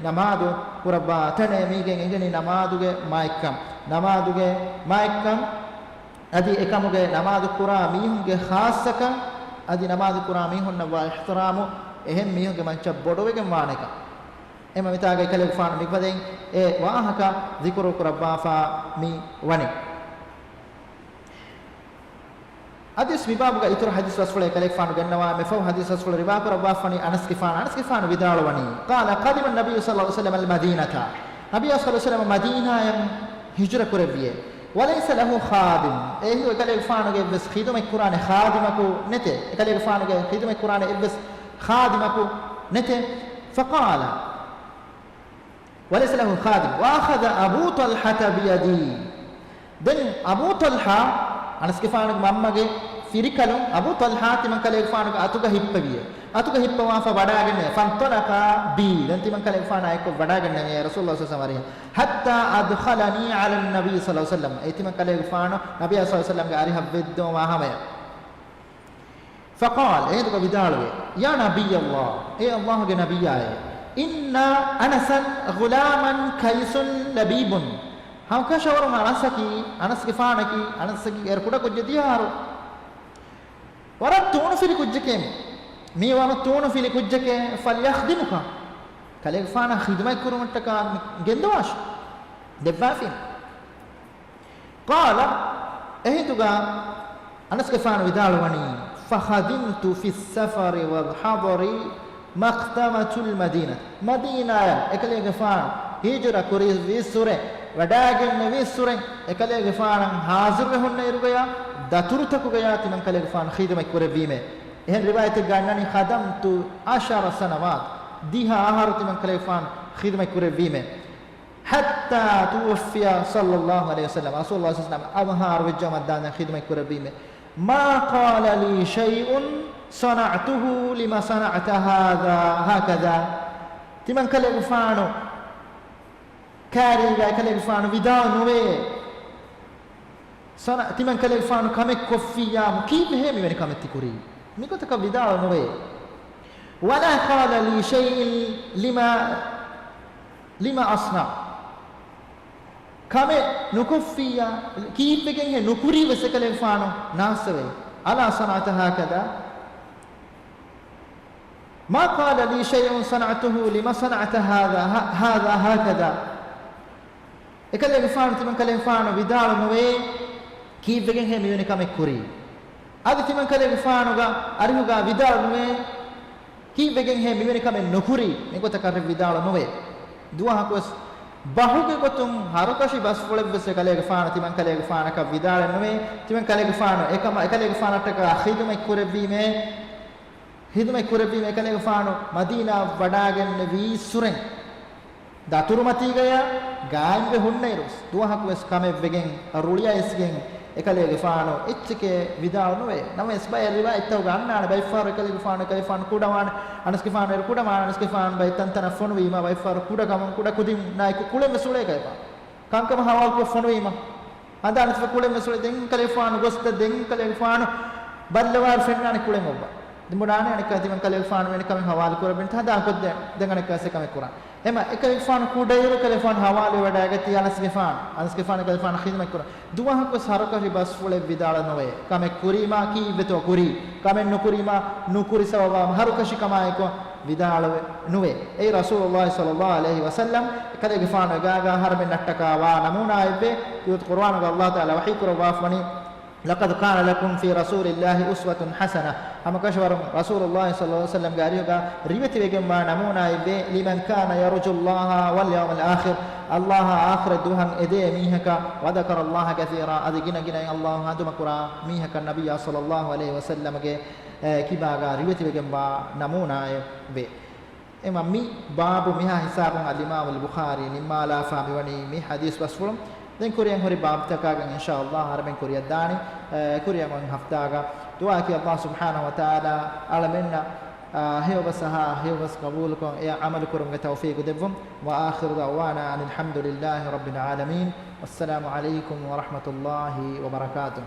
ނަމާދު ކުރައްވާ ތަނެއް. މީގެން އެނގެނީ ނަމާދުގެ މާތްކަން، ނަމާދުގެ މާތްކަން، އަދި އެކަމުގެ ނަމާދު ކުރާ މީހުންގެ ޚާއްޞަކަން، އަދި ނަމާދު ކުރާ މީހުންނަށްވާ އިޙްތިރާމު، އެހެން މީހުންގެ މައްޗަށް ބޮޑުވެގެން ވާނެކަން. އެމަ މިތާގައި ކަލޭގެފާނު މިފަދައިން އެ ވާހަކަ ޒިކުރު ކުރައްވާފާ މި ވަނީ. އަދިވެސް މި ބާބުގަ އިތުރު ޙަދީޘް ބަސްފުޅެއް ކަލޭގެފާނު ގެންނަވާ، މި ފަހު ޙަދީޘް ބަސްފުޅު ރިވާ ކުރައްވާފަނީ އަނަސްގެފާނު، އަނަސްގެފާނު ވިދާޅުވަނީ، قال قدم النبي صلى الله عليه وسلم المدينة. ނަބިއްޔާ ޞައްލަﷲު ޢަލައިހި ވަސައްލަމަ މަދީނާޔަށް ހިޖުރަ ކުރެއްވިޔޭ. وليس له خادم. އެހިނދު އެކަލޭގެފާނުގެ އެއްވެސް ޚިދުމަތް ކުރާނެ ޚާދިމަކު ނެތޭ. އެކަލޭގެފާނުގެ ޚިދުމަތް ކުރާނެ އެއްވެސް ޚާދިމަކު ނެތޭ. فقال، وليس له خادم، وأخذ أبو طلحة بيدي. ދެން އަބޫ ޠަލްޙާ، އަނަސްގެފާނުގެ މަންމަގެ ފިރިކަލުން، އަބޫ ޠަލްޙާ ތިމަންކަލޭގެފާނުގެ އަތުގަ ހިއްޕެވިޔޭ. އަތުގަ ހިއްޕަވާފަ ވަޑާގެންނެވި. فانطلق بي. ދެން ތިމަންކަލޭގެފާނާ އެއްކޮށް ވަޑާގެންނެވި ރަސޫލުﷲ ޞައްލަﷲު ޢަލައިހި ވަސައްލަމަ އަރިހަށް. حتى أدخلني على النبي صلى الله عليه وسلم. އެ ތިމަންކަލޭގެފާނު ނަބިއްޔާ ޞައްލަﷲު ޢަލައިހި ވަސައްލަމަގެ އަރިހަށް ވެއްދުވާ ހަމަޔަށް. فقال، އެހިނދުގަ ވިދާޅުވި، يا نبي الله، އޭ ﷲގެ ނަބިއްޔާއޭ، إن أنسا غلام كيس لبيب. ހަމަކަށަވަރުން އަނަސަކީ، އަނަސްގެފާނަކީ، އަނަސަކީ އޭރު ކުޑަ ކުއްޖެއް ދިޔަހާރު. ވަރަށް ތޫނުފިލި ކުއްޖެކޭ. މީ ވަރަށް ތޫނުފިލި ކުއްޖެކޭ، فليخدمك. ކަލޭގެފާނަށް ޚިދުމަތް ކުރުމަށްޓަކާ ގެންދަވާށި. ދެއްވާފިން. قال، އެހިނދުގަ އަނަސްގެފާނު ވިދާޅުވަނީ، فخدمت في السفر والحضر مخدمة المدينة. މަދީނާއަށް އެކަލޭގެފާނު ހިޖުރަ ކުރި ވީއްސުރެ، ވަޑާގެންނެވިއްސުރެ، އެކަލޭގެފާނަށް ހާޒިރުވެ ހުންނަ އިރުގަޔާ، ދަތުރުތަކުގަޔާ ތިމަންކަލޭގެފާނު ޚިދުމަތް ކުރެއްވީމޭ. އެހެން ރިވާޔަތެއްގަ އަންނަނީ، خدمت عشر سنوات، ދިހަ އަހަރު ތިމަންކަލޭގެފާނު ޚިދުމަތް ކުރެއްވީމޭ. حتى توفي صلى الله عليه وسلم، ރަސޫލުﷲ ޞައްލަﷲު ޢަލައިހި ވަސައްލަމަ އަވަހާރަވެއްޖައުމަށް ދާންދެން ޚިދުމަތް ކުރެއްވީމޭ. ما قال لي شيء صنعته لم صنعت هذا هكذا. ތިމަންކަލޭގެފާނު ކާރީގަ އެކަލޭގެފާނު ވިދާޅު ނުވޭ. ސަނަ، ތިމަންކަލޭގެފާނު ކަމެއް ކޮށްފިއްޔާމު ކީއްވެހޭ މިވެނި ކަމެއް ތި ކުރީ؟ މިގޮތަކަށް ވިދާޅު ނުވޭ. ولا قال لي شيء لم، لم أصنع. ކަމެއް ނުކޮށްފިއްޔާ، ކީއްވެގެންހޭ ނުކުރީ ވެސް އެކަލޭގެފާނު ނާސްވެ. ألا صنعت هكذا؟ ما قال لي شيء صنعته لم صنعت هذا، ه، هذا هكذا. އެކަލޭގެފާނު ތިމަންކަލޭގެފާނު ވިދާޅު ނުވޭ، ކީއްވެގެންހޭ މިވެނި ކަމެއް ކުރީ؟ އަދި ތިމަންކަލޭގެފާނުގެ އަރިހުގަ ވިދާޅު ނުވޭ، ކީއްވެގެންހޭ މިވެނި ކަމެއް ނުކުރީ؟ މިގޮތަކަށް ވިދާޅު ނުވޭ. ދުވަހަކުވެސް ބަހުގެ ގޮތުން ހަރުކަށި ބަސްފުޅެއްވެސް އެކަލޭގެފާނު ތިމަންކަލޭގެފާނަކަށް ވިދާޅެއް ނުވޭ. ތިމަންކަލޭގެފާނު އެކަމަށް އެކަލޭގެފާނަށްޓަކާ ޚިދުމަތް ކުރެއްވީމޭ. ޚިދުމަތް ކުރެއްވީމޭ އެކަލޭގެފާނު މަދީނާ ވަޑާގެންނެވީއްސުރެން. ދަތުރުމަތީގަޔާ ގާއިމްވެ ހުންނައިރުވެސް ދުވަހަކުވެސް ކަމެއްވެގެން ރުޅިއައިސްގެން އެކަލޭގެފާނު އެއްޗެކޭ ވިދާޅު ނުވޭ. ނަމަވެސް ބައެއް ރިވާޔަތްތަކުގަ އަންނާނެ ބައެއްފަހަރު އެކަލޭގެފާނު، އެކަލޭގެފާނު ކުޑަވާނެ، އަނަސްގެފާނު އޭރު ކުޑަވާނެ، އަނަސްގެފާނު ބައެއް ތަންތަނަށް ފޮނުވީމަ، ބައެއްފަހަރު ކުޑަކަމުން ކުޑަ ކުދިންނާއެކު ކުޅެން ވެސް އުޅޭ ކަލޭގެފާނު. ކަންކަމަށް ހަވާލުކޮށް ފޮނުވީމަ. ހަނދާން އަނެއްފަ ކުޅެން ވެސް އުޅޭ. ދެން ކަލޭގެފާނު ގޮސްދެން ކަލޭގެފާނު ބައްލަވާއިރު ފެންނާނެ ކުޅެން އޮއްވާ. ދެން ބުނާނެ އަނެއްކާ ތިމަން ކަލޭގެފާނު ވެނި ކަމެއް ހަވާލު ކުރައްވަން ތަ ހަނދާން ކޮށްދޭނެ. ދެން އަނެއްކާ ސެ ކަމެއް ކުރާން. އެމަ އެކަލޭގެފާނު ކުޑައިރު ކަލޭގެފާނު ހަވާލުވެވަޑައިގަތީ އަނަސްގެފާނު. އަނަސްގެފާނު ކަލޭގެފާނަށް ޚިދުމަތް ކުރަން. ދުވަހަކުވެސް ހަރުކަށި ބަސްފުޅެއް ވިދާޅު ނުވޭ. ކަމެއް ކުރީމާ ކީއްވެތޯ ކުރީ. ކަމެއް ނުކުރީމާ ނުކުރި ސަބަބާ ހަރުކަށި ކަމާއެކު ވިދާޅުވެ ނުވޭ. އެއީ ރަސޫލުﷲ ޞައްލަﷲު ޢަލައިހި ވަސައްލަމް އެކަލޭގެފާނު އެގާގާ އަހަރެމެންނަށްޓަކާ ވާ ނަމޫނާއެއްވޭ. ކީރިތި ޤުރުއާނުގަ ﷲ ތަޢާލާ ވަޙީ ކުރައްވާފަވަނީ، لقد كان لكم في رسول الله أسوة حسنة. ހަމަކަށަވަރުން ރަސޫލުﷲ ޞައްލަﷲު ޢަލައިހި ވަސައްލަމްގެ އަރިހުގަ ރިވެތިވެގެންވާ ނަމޫނާއެއްވޭ، لمن كان يرجو الله واليوم الآخر، ﷲ އާ އާޚިރަތް ދުވަހަށް އެދޭ މީހަކަށް، وذكر الله كثيرا، އަދި ގިނަ ގިނައިން ﷲ އަނދުމަކުރާ މީހަކަށް ނަބިއްޔާ ޞައްލަﷲު ޢަލައިހި ވަސައްލަމްގެ އެ، ކިބާގާ ރިވެތިވެގެންވާ ނަމޫނާއެއް ވޭ. އެމަ މި ބާބު މިހާ ހިސާބުން އަލްއިމާމު އަލްބުޚާރީ ނިންމާލާފާ މިވަނީ މި ޙަދީޘް ބަސްފުޅުން. ދެން ކުރިއަށް ހުރި ބާބުތަކާގެން އިންޝާﷲ އަހަރެމެން ކުރިއަށް ދާނީ. އެ، ކުރިއަށް އޮތް ހަފްތާގަ ދުޢާއަކީ ﷲ ސުބްޙާނަހޫ ވަތަޢާލާ އަޅަމެންނަށް އާ، ހެޔޮބަސް އަހާ، ހެޔޮބަސް ގަބޫލުކޮށް، އެއަށް ޢަމަލުކުރުމުގެ ތައުފީގު ދެއްވުން. وآخر دعوانا أن الحمد لله رب العالمين. والسلام عليكم ورحمة الله وبركاته.